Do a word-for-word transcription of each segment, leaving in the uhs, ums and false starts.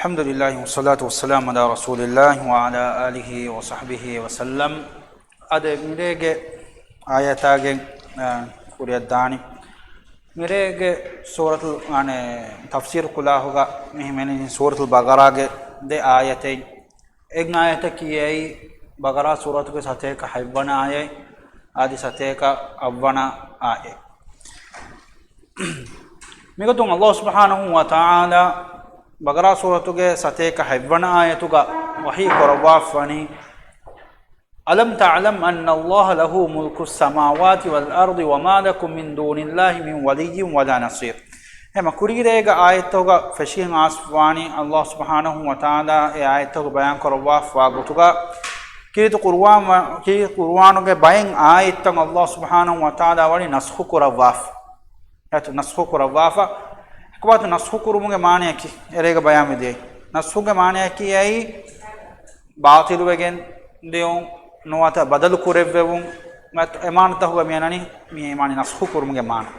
الحمد لله والصلاة والسلام على رسول الله وعلى آله وصحبه وسلم. އަދި މިރޭގެ އާޔަތާގެ، އަ، ކުރިއަށްދާނީ. މިރޭގެ ސޫރަތުލް، އަނެ، ތަފްސީރު ކުލާހުގަ މި ހިމެނި ސޫރަތުލް ބަގަރާގެ ދެ އާޔަތެއް. އެއް އާޔަތަކީ އެއީ ބަގަރާ ސޫރަތުގެ ސަތޭކަ ހަތްވަނަ އާޔަތް، އަދި ސަތޭކަ އަށްވަނަ އާޔަތް. މިގޮތުން އައްލާހު ސުބްޙާނަހު ވަ ތަޢާލާ ބަގަރާ ސޫރަތުގެ ސަތޭކަ ހަތްވަނަ އާޔަތުގަ ވަޙީ ކުރައްވާފަނީ، ألم تعلم أن الله له ملك السماوات والأرض وما لكم من دون الله من ولي ولا نصير. އެމަ ކުރީރޭގެ އާޔަތްތަކުގަ ފެށިގެން އާސްފާނީ އައްލާހު ސުބްޙާނަހު ވަ ތަޢާލާ އެ އާޔަތްތަކުގަ ބަޔާން ކުރައްވާފާ ގޮތުގަ، ކީރިތި ޤުރުއާން ވަ-، ކީރިތި ޤުރުއާނުގެ ބައެއް އާޔަތްތައް އައްލާހު ސުބްޙާނަހު ވަ ތަޢާލާ ވަނީ ނަސްޚު ކުރައްވާފަ. އެތު ނަސްޚު ކުރައްވާފަ. އެކުވާތު ނަސްޚު ކުރުމުގެ މާނަޔަކީ އެރޭގަ ބަޔާންވެދިޔައީ. ނަސްޚުގެ މާނަޔަކީ އެއީ ބާޠިލުވެގެން ދިޔުން ނުވަތަ ބަދަލު ކުރެއްވެވުން. މަތް އެމާނަތަކުގަ މިއަންނަނީ މި އެމާނީ ނަސްޚު ކުރުމުގެ މާނަ.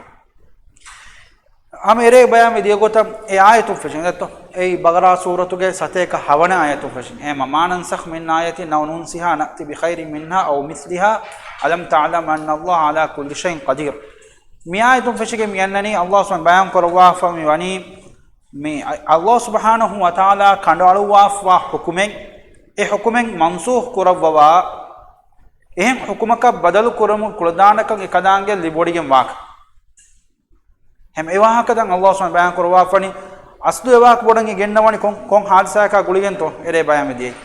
ހަމަ އެރޭ ބަޔާންވެ ދިޔަ ގޮތަށް އެ އާޔަތުން ފެށިން ދެއްތޯ؟ އެއީ ބަގަރާ ސޫރަތުގެ ސަތޭކަ ހަވަނަ އާޔަތުން ފެށިން. އެ މަ-، ما ننسخ من آية أو ننسها نأت بخير منها أو مثلها ألم تعلم أن الله على كل شيء قدير. މި އާޔަތުން ފެށިގެން މި އަންނަނީ އައްލާހު ސުބްޙާނަހު ވަ ތަޢާލާ ބަޔާން ކުރައްވާފަ މި ވަނީ، މި އައްލާހު ސުބްޙާނަހު ވަ ތަޢާލާ ކަނޑައަޅުއްވާފަ ހުކުމެއް، އެ ހުކުމެއް މަންސޫޚް ކުރައްވަވާ، އެހެން ހުކުމަކަށް ބަދަލު ކުރަމުން ކުޅަދާނަކަން އެކަލާނގެ ލިބިވޮޑިގެން ވާކަން. ހަމަ އެ ވާހަކަތައް އައްލާހު ސުބްޙާނަހު ވަ ތަޢާލާ ބަޔާން ކުރައްވާފަނީ، އަސްލު އެ ވާހަކަ ބޮޑަށް ގެންނަވަނީ ކޮން، ކޮން ހާދިސާއަކާ ގުޅިގެންތޯ؟ އެރޭ ބަޔާންވެ ދިޔައީ.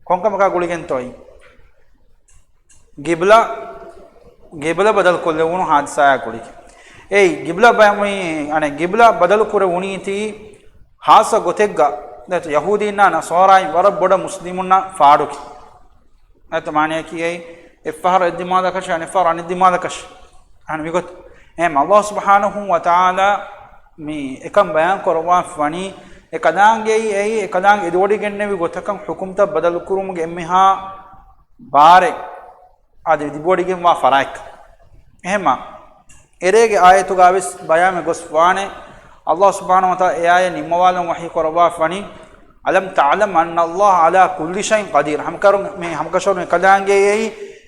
ކޮންކަމަކާ ގުޅިގެންތޯ އެއީ؟ ގިބްލާ، ގިބްލާ ބަދަލު ކޮށްލެވުނު ހާދިސާއާ ގުޅިގެން. އެއީ، ގިބްލާ ބަ-، މި، އަނެއް، ގިބްލާ ބަދަލު ކުރެވުނީތީ ހާއްސަ ގޮތެއްގަ، ދެއްތޯ، ޔަހޫދީންނާ ނަޞާރާއިން ވަރަށް ބޮޑަށް މުސްލިމުންނަށް ފާޑުކި. ދެއްތޯ، މާނަޔަކީ އެއީ، އެއްފަހަރު އެއްދިމާލަކަށް، އަނެއްފަހަރު އަނެއްދިމާލަކަށް. އަހަން މިގޮތަށް. އެހެން އައްލާހު ސުބްޙާނަހު ވަ ތަޢާލާ މި އެކަން ބަޔާން ކުރައްވާފަ ވަނީ، އެކަލާނގެއީ އެއީ، އެކަލާނގެ އެދިވޮޑިގެންނެވި ގޮތަކަށް ޙުކުމްތައް ބަދަލުކުރުމުގެ އެންމެހާ ބާރެއް އަދި ލިބިވޮޑިގެންވާ ފަރާތްކަން. އެހެންމާ، އެރޭގެ އާޔަތުގައިވެސް ބަޔާންވެ ގޮސްފާނެ، އައްލާހު ސުބްޙާނަހު ވަ ތަޢާލާ އެ އާޔަތް ނިންމަވާލަން ވަޙީ ކުރައްވާފަ ވަނީ، ألم تعلم أن الله على كل شيء قدير. ހަމަކަށަވަރުން، މި ހަމަކަށަވަރުން އެކަލާނގެއީ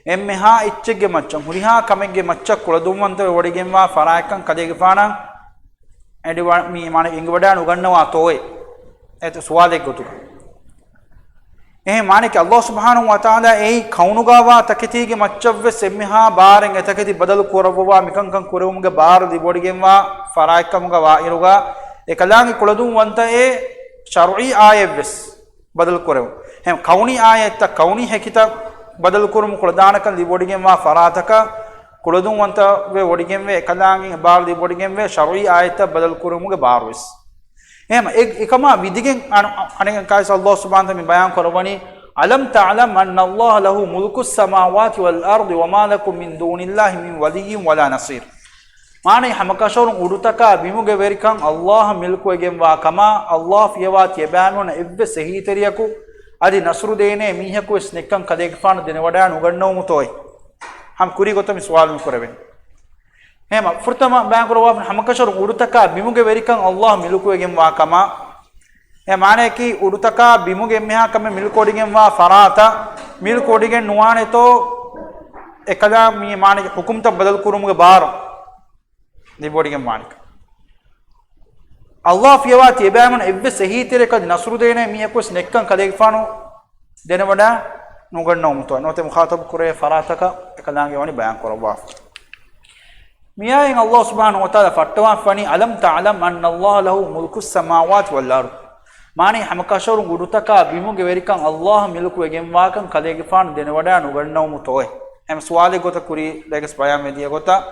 އެންމެހާ އެއްޗެއްގެ މައްޗަށް، ހުރިހާ ކަމެއްގެ މައްޗަށް ކުޅަދުންވަންތަވެ ވޮޑިގެންވާ ފަރާތްކަން ކަލޭގެފާނަށް އެޑިވަ-، މި މާނަ އެނގިވަޑައި ނުގަންނަވާތޯއޭ؟ އެތަ ސުވާލެއް ގޮތުގަ. އެހެން މާނައަކީ އައްލާހު ސުބްޙާނަހު ވަ ތަޢާލާ އެއީ ކައުނުގަވާ ތަކެތީގެ މައްޗަށްވެސް އެންމެހާ ބާރެއް އެތަކެތި ބަދަލު ކުރައްވަވާ މިކަންކަން ކުރެވުމުގެ ބާރު ލިބިވޮޑިގެންވާ ފަރާތްކަމުގަ ވާއިރުގަ، އެކަލާނގެ ކުޅަދުންވަންތައޭ ޝަރުޢީ އާޔަތްވެސް ބަދަލު ކުރެވުން. އެހެން ކައުނީ އާޔަތްތައް، ކައުނީ ހެކިތައް ބަދަލު ކުރުމު ކުޅަދާނަކަން ލިބިވޮޑިގެންވާ ފަރާތަކަށް ކުޅަދުންވަންތަވެ ވޮޑިގެންވޭ، އެކަލާނގެ ބާރު ލިބިވޮޑިގެންވޭ ޝަރުޢީ އާޔަތްތައް ބަދަލު ކުރުމުގެ ބާރުވެސް. އެހެން އެ-، އެކަމާ ވިދިގެން އަން-، އަނެއް ކައިސް އައްލާހު ސުބްޙާނަހު ވަ ތަޢާލާ މި ބަޔާން ކުރައްވަނީ، ألم تعلم أن الله له ملك السماوات والأرض وما لكم من دون الله من ولي ولا نصير. މާނައީ ހަމަކަށަވަރުން އުޑުތަކާ ބިމުގެ ވެރިކަން އައްލާހަށް މިލްކުވެގެންވާ ކަމާ، އައްލާހު ފިޔަވާ ތިޔަބައިމީހުންނަށް އެއްވެސް އެހީތެރިޔަކު އަދި ނަޞްރު ދޭނޭ މީހަކުވެސް ނެތްކަން ކަލޭގެފާނު ދެނެވަޑައި ނުގަންނަވުމުތޯއޭ؟ ހަމަ ކުރީ ގޮތަށް މި ސުވާލު މި ކުރެވެނީ. އެހެންމަ ފުރަތަމަ ބަޔާންކުރައްވާފަ ހަމަކަށަވަރުން އުޑުތަކާ ބިމުގެ ވެރިކަން އައްލާހު މިލްކުވެގެންވާ ކަމަށް. އެ މާނައަކީ އުޑުތަކާ ބިމުގެ އެންމެހާ ކަމެއް މިލްކުވޮޑިގެންވާ ފަރާތަށް މިލްކުވޮޑިގެން ނުވާނެތޯ، އެކަލާ މި މާނައަކީ ޙުކުމްތައް ބަދަލުކުރުމުގެ ބާރު ލިބިވޮޑިގެންވާނެކަން. އައްލާހު ފިޔަވާ ތިޔަބައިމީހުންނަށް އެއްވެސް އެހީތެރިޔަކަށް ނަޞްރު ދޭނޭ މީހަކުވެސް ނެތްކަން ކަލޭގެފާނު ދެނެވަޑައި ނުގަންނަވުމުތޯ. ނުވަތަ މުޚާޠަބު ކުރެވޭ ފަރާތަކަށް އެކަލާނގެ ވަނީ ބަޔާން ކުރައްވާފަ. މިއާއިން އައްލާހު ސުބްޙާނަހު ވަ ތަޢާލާ ފައްޓަވާފަ ވަނީ، ألم تعلم أن الله له ملك السماوات والأرض. މާނައީ ހަމަކަށަވަރުން އުޑުތަކާ ބިމުގެ ވެރިކަން އައްލާހަށް މިލްކުވެގެންވާކަން ކަލޭގެފާނު ދެނެވަޑައި ނުގަންނަވުމުތޯއޭ؟ އެހެން ސުވާލެއް ގޮތަށް ކުރީ ދެގެސް ބަޔާންވެ ދިޔަ ގޮތަށް،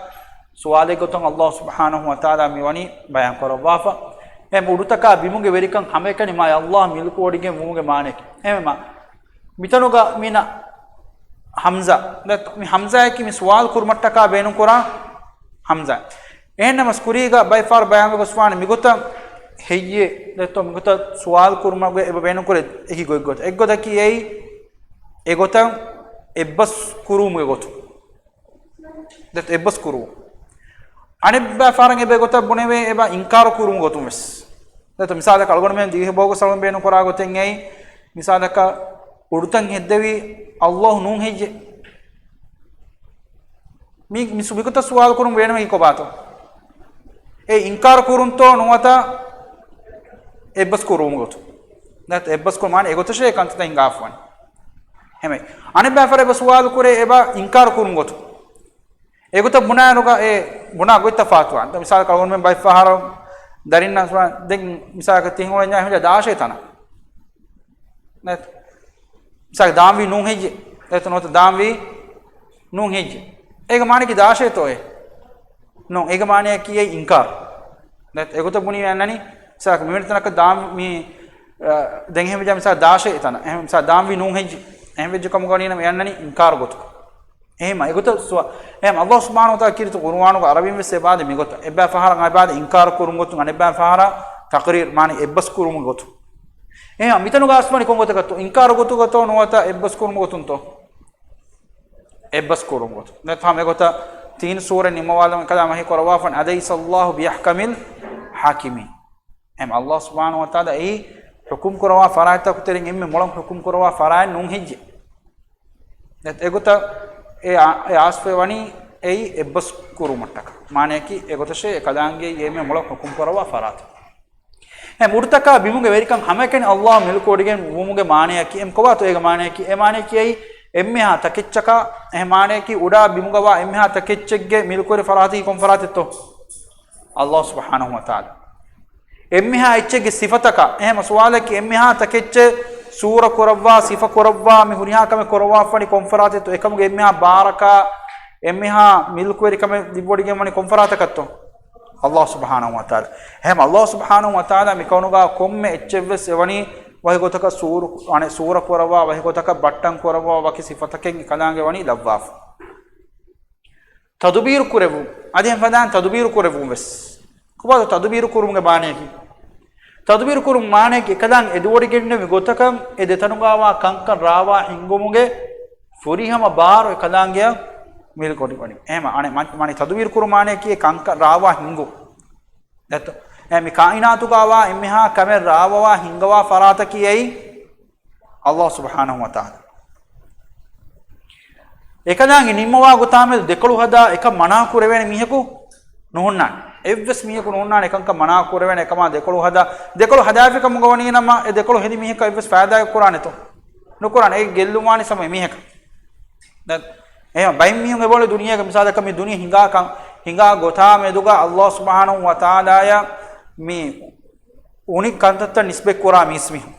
ސުވާލެއް ގޮތުން އައްލާހު ސުބްޙާނަހު ވަ ތަޢާލާ މި ވަނީ ބަޔާން ކުރައްވާފަ. އެހެން އުޑުތަކާ ބިމުގެ ވެރިކަން ހަމައެކަނި މާ އައްލާހަށް މިލްކުވޮޑިގެން ވުމުގެ މާނައަކީ. އެހެންމާ މިތަނުގަ މީނަ ހަމްޒާ. ދެ-، މި ހަމްޒާއަކީ މި ސުވާލު ކުރުމަށްޓަކާ ބޭނުންކުރާ ހަމްޒާ. އެހެންނަމަސް ކުރީގަ ބައެއް ފަހަރު ބަޔާންވެ ގޮސްފާނެ މިގޮތަށް ހެއްޔޭ؟ ދެއްތޯ މިގޮތަށް ސުވާލު ކުރުމަށް އެބަ ބޭނުންކުރޭ އެކި ގޮތްގޮތަށް. އެއްގޮތަކީ އެއީ އެގޮތަށް އެއްބަސް ކުރުވުމުގެ ގޮތުން. ދެއްތޯ އެއްބަސް ކުރުވުން. އަނެއްބައި ފަހަރަށް އެބަ އެގޮތަށް ބުނެވޭ އެބަ އިންކާރު ކުރުމުގެ ގޮތުން ވެސް. ދެތޯ މިސާލަކަށް އަޅުގަނޑުމެން ދިވެހި ބޯގަސް އަޅުގަނޑު ބޭނުން ކުރާ ގޮތެއް އެއީ، މިސާލަކަށް އުޑުތައް ހެއްދެވީ ﷲ ނޫން ހެއްޔޭ؟ މި، މި ސު-، މިގޮތަށް ސުވާލު ކުރުން ބޭނުމީ ކޮބާތޯ؟ އެ އިންކާރު ކުރުންތޯ ނުވަތަ އެއްބަސް ކުރުމުގެ ގޮތުން؟ ދެތޯ އެއްބަސް ކުރުން މާނަ އެގޮތަށޭ ކަންތައްތައް ހިނގާފަވަނީ. އެހެންވެ، އަނެއްބައި ފަހަރަށް އެބަ ސުވާލު ކުރޭ އެބަ އިންކާރު ކުރުން ގޮތުން. އެގޮތަށް ބުނާއިރުގަ އެ ބުނާ ގޮތް ތަފާތުވާނެ. ދެން މިސާލަކަށް އަޅުގަނޑުމެން ބައެއް ފަހަރަށް ދަރިންނަށް ސުވާ-، ދެން މިސާލަކަށް ތިހެން އުޅެންޏާ އެހެން ދާށޭ ތަނަށް. ނެތް. މިސާލަކަށް ދާންވީ ނޫން ހެއްޔޭ؟ ނެތް ނުވަތަ ދާންވީ ނޫން ހެއްޔޭ؟ އޭގެ މާނައަކީ ދާށޭތޯއޭ؟ ނޫން. އޭގެ މާނައަކީ އެއީ އިންކާރު. ނެތް. އެގޮތަށް ބުނީ އަންނަނީ. މިސާލަކަށް މިވެނި ތަނަކަށް ދާން މި، އަ، ދެން އެހެން ވެއްޖާ މިސާލަކަށް ދާށޭ ތަނަށް. އެހެން މިސާލަކަށް ދާންވީ ނޫން ހެއްޔޭ؟ އެހެން ވެއްޖެ ކަމުގަ ވަނީ ނަމަ އެ އަންނަނީ އިންކާރު ގޮތުގަ. އެހެންމަ އެގޮތަށް ސުވާ-، އެހެން ﷲ ސުބްޙާނަހޫ ވަތަޢާލާ ކީރިތި ޤުރުއާނުގަ އަރަބިން ވެސް އެބާދެ މިގޮތަށް. އެއްބައި ފަހަރަށް އެބާދެ އިންކާރު ކުރުން ގޮތުން، އަނެއްބައި ފަހަރަށް ތަޤްރީރު، މާނަ އެއްބަސް ކުރުމުގެ ގޮތުން. އެހެން މިތަނުގަ އަސްލު ވަނީ ކޮން ގޮތަކަށްތޯ؟ އިންކާރު ގޮތުގަތޯ ނުވަތަ އެއްބަސް ކުރުމުގެ ގޮތުންތޯ؟ އެއްބަސް ކުރުމުގެ ގޮތުން. ދެން ހަމަ އެގޮތަށް ތީން ސޫރަ ނިންމަވާލަމުން އެކަލާނގެ ވަޙީ ކުރައްވާފަ، أليس الله بأحكم الحاكمين. އެހެން ﷲ ސުބްޙާނަހޫ ވަތަޢާލާ އެއީ ޙުކުމް ކުރައްވާ ފަރާތްތަކުގެ ތެރެއިން އެންމެ މޮޅަށް ޙުކުމް ކުރައްވާ ފަރާތް ނޫން ހެއްޔޭ؟ ދެން އެގޮތަށް އެ އާ-، އެ އާސިފް ވަނީ އެއީ އެއްބަސް ކުރުމަށްޓަކާ. މާނައަކީ އެގޮތަށޭ އެކަލާނގެ އެންމެ މޮޅަށް ޙުކުމް ކުރައްވާ ފަރާތެއް. އެ އުޑުތަކާ ބިމުގެ ވެރިކަން ހަމައެކަނި ﷲ މިލްކުވެވޮޑިގެން ވުމުގެ މާނައަކީ، އެ ކޮބާތޯ އޭގެ މާނައަކީ؟ އެ މާނައަކީ އެއީ އެންމެހާ ތަކެއްޗަކާ، އެ މާނައަކީ އުޑާ ބިމުގަވާ އެންމެހާ ތަކެއްޗެއްގެ މިލްކުވެރި ފަރާތަކީ ކޮން ފަރާތެއްތޯ؟ ﷲ ސުބްޙާނަހޫ ވަތަޢާލާ. އެންމެހާ އެއްޗެއްގެ ސިފަތަކާ. އެހެންމަ ސުވާލަކީ އެންމެހާ ތަކެއްޗެއް ސޫރަ ކުރައްވާ، ސިފަ ކުރައްވާ، މި ހުރިހާ ކަމެއް ކުރައްވާފަވަނީ ކޮން ފަރާތެއްތޯ؟ އެކަމުގެ އެންމެހާ ބާރަކާ، އެންމެހާ މިލްކުވެރިކަމެއް ލިބިވޮޑިގެން ވަނީ ކޮން ފަރާތަކަށްތޯ؟ ﷲ ސުބްޙާނަހޫ ވަތަޢާލާ. އެހެން ﷲ ސުބްޙާނަހޫ ވަތަޢާލާ މި ކައުނުގަ ކޮންމެ އެއްޗެއްވެސް އެވަނީ ވަހި ގޮތަކަށް ސޫރު-، އަނެއް ސޫރަ ކުރައްވާ، ވަހި ގޮތަކަށް ބައްޓަން ކުރައްވާ، ވަކި ސިފަތަކެއް އެކަލާނގެ ވަނީ ލައްވާފަ. ތަދުބީރު ކުރެއްވުން. އަދި އެހެން ފަދައިން ތަދުބީރު ކުރެއްވުން ވެސް. ކޮބާތޯ ތަދުބީރު ކުރުމުގެ މާނައަކީ؟ ތަދުބީރު ކުރުމުގެ މާނައަކީ އެކަލާނގެ އެދިވޮޑިގެންނެވި ގޮތަކަށް އެ ދެތަނުގަވާ ކަންކަން ރާވާ ހިންގުމުގެ ފުރިހަމަ ބާރު އެކަލާނގެއަށް މިލްކުވެވޮޑިގެން. އެހެން މާނަ-، މާ-، މާނަ ތަދުބީރު ކުރުމުގެ މާނައަކީ އެ ކަންކަން ރާވާ ހިންގުން. ދެތޯ؟ އެ މި ކާއިނާތުގަވާ އެންމެހާ ކަމެއް ރާވަވާ ހިންގަވާ ފަރާތަކީ އެއީ ﷲ ސުބްޙާނަހޫ ވަތަޢާލާ. އެކަލާނގެ ނިންމަވާ ގޮތާމެދު ދެކޮޅު ހަދާ އެކަން މަނާ ކުރެވޭނެ މީހަކު ނުހުންނާނެ. އެއްވެސް މީހަކު ނުހުންނާނެ އެކަންކަން މަނާ ކުރެވޭނެ އެކަމާ ދެކޮޅު ހަދާ، ދެކޮޅު ހަދާފި ކަމުގަ ވަނީ ނަމަ އެ ދެކޮޅު ހެދި މީހަކަށް އެއްވެސް ފައިދާއެއް ކުރާނެތޯ؟ ނުކުރާނެ. އެ ގެއްލުން ވާނީ ސަމަ އެ މީހަކަށް. ދެން އެހެން ބައެއް މީހުން އެބައޮތް ދުނިޔޭގަ މިސާލަކަށް މި ދުނިޔެ ހިނގާ ކަން، ހިނގާ ގޮތާ މެދުގަ ﷲ ސުބްޙާނަހޫ ވަތަޢާލާޔަށް މި އުނި ކަންތައްތައް ނިސްބަތް ކުރާ މީސްމީހުން.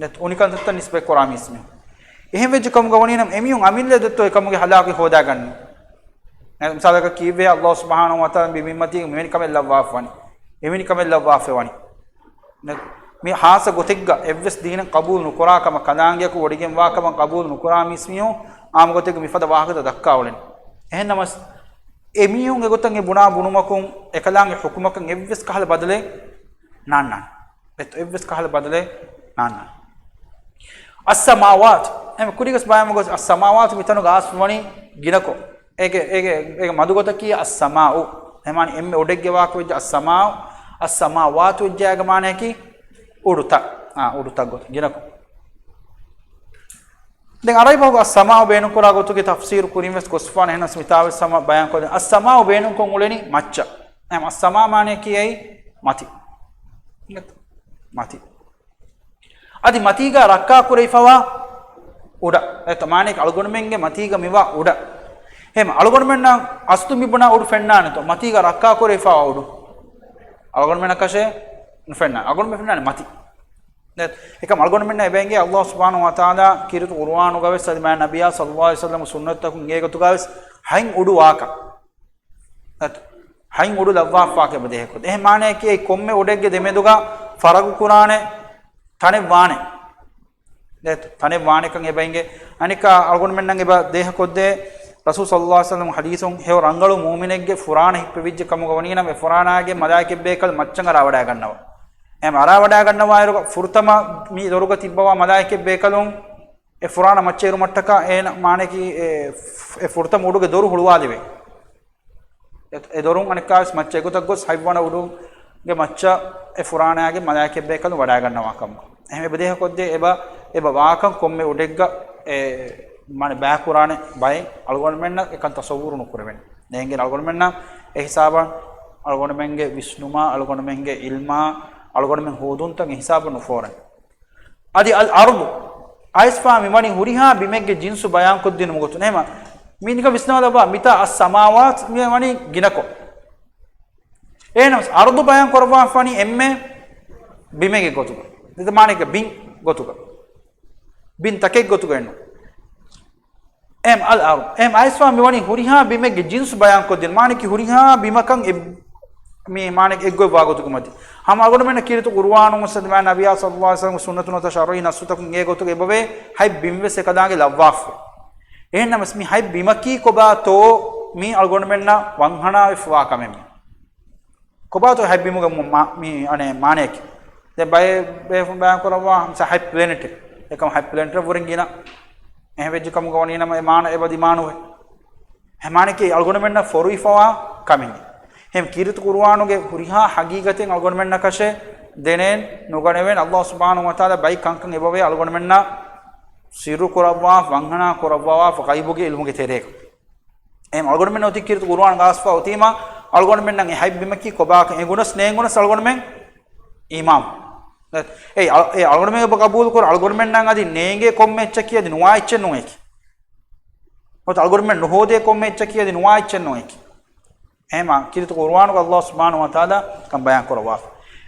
ދެން އުނި ކަންތައްތައް ނިސްބަތް ކުރާ މީސްމީހުން. އެހެން ވެއްޖެ ކަމުގަ ވަނީ ނަމަ އެމީހުން އަމިއްލަ ދެއްތޯ އެކަމުގެ ހަލާކު ހޯދާގަންނަ. ދެން މިސާލަކަށް ކީއްވެ ﷲ ސުބްޙާނަހޫ ވަތަޢާލާ މި ބިންމަތީގަ މިވެނި ކަމެއް ލައްވާފަވަނީ؟ އެވެނި ކަމެއް ލައްވާފަވަނީ. ދެން މި ހާއްސަ ގޮތެއްގަ އެއްވެސް ދީނެއް ޤަބޫލު ނުކުރާ ކަމަށް، ކަލާނގެއަކު ވޮޑިގެންވާ ކަމަށް ޤަބޫލު ނުކުރާ މީސްމީހުން އާންމު ގޮތެއްގަ މިފަދަ ވާހަކަތައް ދައްކާ އުޅެނީ. އެހެން ނަމަސް، އެމީހުން އެގޮތަށް އެ ބުނާ ބުނުމަކުން އެކަލާނގެ ޙުކުމަކަށް އެއްވެސް ކަހަލަ ބަދަލެއް ނާންނާނެ. ދެން އެއްވެސް ކަހަލަ ބަދަލެއް ނާންނާނެ. އައްސަމާވާތު. އެހެން ކުރީގަސް ބަޔާން ގޮސް އައްސަމާވާތު މިތަނުގަ އަސްލު ވަނީ ގިނަކޮށް. އޭގެ، އޭގެ، އޭގެ މަދުގޮތަކީ އައްސަމާއު. އެހެން މާނަ އެންމެ އުޑެއްގެ ވާހަކަ ވެއްޖެ އައްސަމާއު. އައްސަމާވާތު ވެއްޖެ އޭގެ މާނައަކީ އުޑުތައް. އާ، އުޑުތައް ގޮތަށް ގިނަކޮށް. ދެން އަރަބި ބަހުގަ އައްސަމާއު ބޭނުންކުރާ ގޮތުގެ ތަފްސީރު ކުރިން ވެސް ގޮސްފާނެ. އެހެނަސް މިތާ ވެސް ހަމަ ބަޔާން ކޮށްދެން. އައްސަމާއު ބޭނުންކޮށް އުޅެނީ މައްޗަށް. އެ އައްސަމާ މާނައަކީ އެއީ މަތި. މަތި. އަދި މަތީގަ ރައްކާ ކުރެވިފަވާ އުޑަށް. އެތަ މާނައަކީ އަޅުގަނޑުމެންގެ މަތީގަ މިވާ އުޑަށް. އެހެން އަޅުގަނޑުމެންނަށް އަސްލު މި ބުނާ އުޑު ފެންނާނެތޯ؟ މަތީގަ ރައްކާ ކުރެވިފަވާ އުޑު. އަޅުގަނޑުމެންނަކަށޭ ނުފެންނާނެ. އަޅުގަނޑުމެން ފެންނާނެ މަތި. އެކަމް އަޅުގަނޑުމެންނަށް އެބަ އެނގޭ ﷲ ސުބްޙާނަހޫ ވަތަޢާލާ ކީރިތި ޤުރުއާނުގަ ވެސް އަދި މާތް ނަބިއްޔާ ޞައްލައްލާހު ޢަލައިހި ވަސައްލަމް ސުންނަތްތަކުން އެނގޭ ގޮތުގަ ވެސް ހަތް އުޑު ވާކަން. އެތަ ހަތް އުޑު ލައްވާފާކަން އެބަ ދޭހަކޮށް. އެހެން މާނައަކީ އެއީ ކޮންމެ އުޑެއްގެ ދެމެދުގަ ފަރަގު ކުރާނެ ތަނެއް ވާނެ. އެތަ ތަނެއް ވާނެކަން އެބަ އެނގޭ. އަނެއްކާ އަޅުގަނޑުމެންނަށް އެބަ ދޭހަކޮށްދޭ ރަސޫލު ޞައްލައްލާހު ޢަލައިހި ވަސައްލަމް ޙަދީޘުން ހެޔޮ ރަނގަޅު މުއުމިނެއްގެ ފުރާނަ ހިއްޕެވިއްޖެ ކަމުގަ ވަނީނަމަ އެ ފުރާނާގެ މަލާއިކަތް ބޭކަލުން މައްޗަށް އަރާވަޑައިގަންނަވާ. އެހެން އަރާވަޑައިގަންނަވާއިރު ފުރަތަމަ މި ދޮރުގަ ތިއްބަވާ މަލާއިކަތް ބޭކަލުން އެ ފުރާނަ މައްޗަށް އެރުމަށްޓަކާ އޭނަ މާނައަކީ އެ، އެ ފުރަތަމަ އުޑުގެ ދޮރު ހުޅުވާލެވޭ. އެ، އެ ދޮރުން އަނެއްކާވެސް މައްޗަށް އެގޮތަށް ގޮސް ހަތްވަނަ އުޑު ގެ މައްޗަށް އެ ފުރާނައިގެ މަލާއިކަތްބޭކަލުން ވަޑައިގަންނަވާ ކަމަށް. އެހެން އެބަ ދޭހަކޮށްދޭ އެބަ، އެބަ ވާކަން ކޮންމެ އުޑެއްގަ އެ މާނަ ބައިކުރާނެ ބައެއް އަޅުގަނޑުމެންނަށް އެކަން ތަޞައްވުރު ނުކުރެވެން. ނޭނގެ އަޅުގަނޑުމެންނަށް އެ ހިސާބަށް އަޅުގަނޑުމެންގެ ވިސްނުމާ، އަޅުގަނޑުމެންގެ އިލްމާ، އަޅުގަނޑުމެން ހޯދުންތައް އެ ހިސާބަށް ނުފޯރެން. އަދި އަލް އަރުޟު އައިސްފާ މިވަނީ ހުރިހާ ބިމެއްގެ ޖިންސު ބަޔާންކޮށްދިނުމުގެ ގޮތުން. އެހެމަ މީ ނިކަން ވިސްނާލައްވާ މިތާ އައްސަމާވާތް މިވަނީ ގިނަކޮށް. އެހެނަސް އަރުޟު ބަޔާން ކުރައްވާފަނީ އެންމެ ބިމެއްގެ ގޮތުގަ. ދެތަ މާނައެއްގެ ބިން ގޮތުގަ. ބިން ތަކެއް ގޮތުގަ އެންނު. އެމް އަލް އަރު. އެމް އައިސްފާ މިވަނީ ހުރިހާ ބިމެއްގެ ޖިންސު ބަޔާންކޮށްދިން. މާނައަކީ ހުރިހާ ބިމަކަށް އެ، މި މާނައަކީ އެއްގޮތް ވާގޮތުގެ މަތި. ހަމަ އަޅުގަނޑުމެންނަށް ކީރިތި ޤުރުއާނުން ވެސް އަދި މާ ނަބިޔާ ޞައްލައްލާހު ޢަލައިހި ވަސައްލަމް ސުންނަތުން ނުވަތަ ޝަރުޢީ ނައްޞުތަކުން އެ ގޮތުގަ އެބަވޭ ހަތް ބިމް ވެސް އެކަލާނގެ ލައްވާފަ. އެހެންނަމަވެސް މި ހަތް ބިމަކީ ކޮބާތޯ މީ އަޅުގަނޑުމެންނަށް ވަންހަނާވެފަވާ ކަމެއް މީ. ކޮބާތޯ ހަތް ބިމުގެ މު-، މާ-، މި އަނެއް މާނައަކީ. ދެން ބައެއް ބޭފުން ބަޔާން ކުރައްވާ ހަމަ ހަތް ޕްލެނެޓެއް. އެކަމަ ހަތް ޕްލެނެޓަށް ވުރެން ގިނަ. އެހެން ވެއްޖެ ކަމުގަ ވަނީ ނަމަ އެ މާނަ އެބަ ދިމާނުވޭ. އެ މާނައަކީ އަޅުގަނޑުމެންނަށް ފޮރުވިފަވާ ކަމެއް. އެހެން ކީރިތި ޤުރުއާނުގެ ހުރިހާ ޙަޤީޤަތެއް އަޅުގަނޑުމެންނަކަށެއް ދެނެއް ނުގަނެވެން. އައްލާހު ސުބްޙާނަހު ވަތަޢާލާ ބައި ކަންކަން އެބަވޭ އަޅުގަނޑުމެންނަށް ސިއްރު ކުރައްވާ، ވަންހަނާ ކުރައްވާފަ ޣައިބުގެ ޢިލްމުގެ ތެރޭގަ. އެހެން އަޅުގަނޑުމެން އޮތީ ކީރިތި ޤުރުއާން ގާސްފާ އޮތީމާ، އަޅުގަނޑުމެންނަށް އެ ހަތް ބިމަކީ ކޮބާކަން އެނގުނަސް ނޭނގުނަސް އަޅުގަނޑުމެން އީމާން. އެ، އެ އަޅު-، އެ އަޅުގަނޑުމެން އެބަ ޤަބޫލުކުރ އަޅުގަނޑުމެންނަށް އަދި ނޭނގޭ ކޮންމެ އެއްޗަކީ އަދި ނުވާ އެއްޗެއް ނޫން އެކި. ނުވަތަ އަޅުގަނޑުމެން ނުހޯދޭ ކޮންމެ އެއްޗަކީ އަދި ނުވާ އެއްޗެއް ނޫން އެކި. އެހެމާ ކީރިތި ޤުރުއާނުގަ އައްލާހު ސުބްޙާނަހު ވަތަޢާލާ ކަން ބަޔާން ކުރައްވާފަ.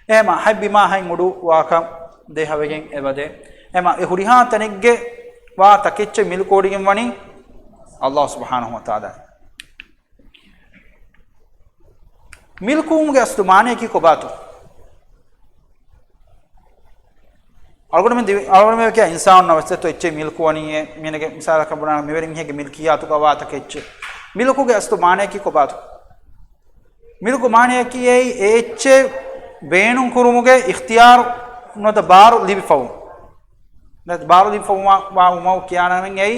އެހެމާ ހަތް ބިމާ ހަތް އުޑު ވާކަން ދޭހަވެގެން އެބަދޭ. އެހެމާ އެ ހުރިހާ ތަނެއްގެ ވާ ތަކެއްޗެއް މިލްކުވެވޮޑިގެން ވަނީ އައްލާހު ސުބްޙާނަހު ވަތަޢާލާ. މިލްކުވުމުގެ އަސްލު މާނައަކީ ކޮބާތޯ؟ އަޅުގަނޑުމެން ދިވެ-، އަޅުގަނޑުމެން ކިޔާ އިންސާނުންނަށް ވެސް އެއްޗެއް މިލްކުވަނީއޭ، މީނަގެ މިސާލަކަށް ބުނާ މިވެރި މީހެއްގެ މިލްކިއްޔާތުގަ ވާ ތަކެއްޗެއް. މިލްކުގެ އަސްލު މާނައަކީ ކޮބާތޯ؟ މިލްކު މާނައަކީ އެއީ އެ އެއްޗެއް ބޭނުން ކުރުމުގެ އިޚްތިޔާރު ނުވަތަ ބާރު ލިބިފަވުން. ނުވަތަ ބާރު ލިބިފަވުމަށް ވާ ވުމަށް ކިޔާނަމެން އެއީ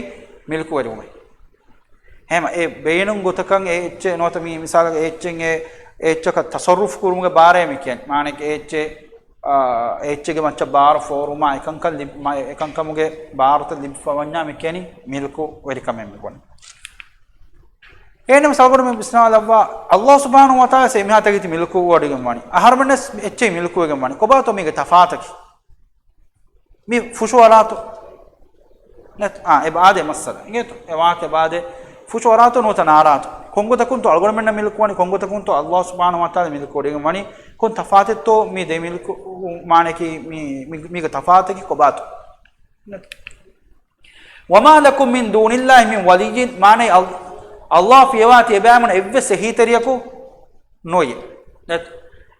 މިލްކުވެރިވުމޭ. އެހެމަ އެ ބޭނުން ގޮތަކަށް އެ އެއްޗެއް ނުވަތަ މި މިސާލަކަށް އެ އެއްޗެއް އެ އެއްޗަކަށް ތަޞައްރުފު ކުރުމުގެ ބާރޭ މި ކިޔަނީ. މާނައަކީ އެ އެއްޗެއް، އާ، އެ އެއްޗެއްގެ މައްޗަށް ބާރު ފޯރުމާ އެކަންކަން ލިބި-، މަ-، އެކަންކަމުގެ ބާރުތައް ލިބިފަވަންޏާ މި ކިޔަނީ މިލްކުވެރިކަމޭ މި ބުނީ. އެހެންނަމަ އަޅުގަނޑުމެން ވިސްނާލައްވާ، އައްލާހު ސުބްޙާނަހު ވަތަޢާލާ އެ މިހާތަކެތި މިލްކުވެވޮޑިގެން ވަނީ. އަހަރުމެންނަސް އެއްޗެއް މިލްކުވެގެން ވަނީ. ކޮބާތޯ މީގެ ތަފާތަކީ؟ މި ފުށުއަރާތޯ؟ ނެތް، އާ، އެބަ އާދޭ މައްސަލަ. އިނގޭތޯ؟ އެ ވާހަކަ އެބަ އާދޭ. ފުށުއަރާތޯ ނުވަތަ ނާރާތޯ؟ ކޮންގޮތަކުންތޯ އަޅުގަނޑުމެންނަށް މިލްކުވަނީ، ކޮންގޮތަކުންތޯ އައްލާހު ސުބްޙާނަހު ވަތަޢާލާ މިލްކުވެވޮޑިގެން ވަނީ؟ ކޮން ތަފާތެއްތޯ މި ދެ މިލްކު މާނައަކީ މި، މި، މީގެ ތަފާތަކީ ކޮބާތޯ؟ ނެތް. وما لكم من دون الله من ولي، މާނައީ އަލް-، އައްލާހު ފިޔަވާތީ އެބައިމީހުންނަށް އެއްވެސް އެހީތެރިޔަކު ނުވެޔޭ. ނެތް.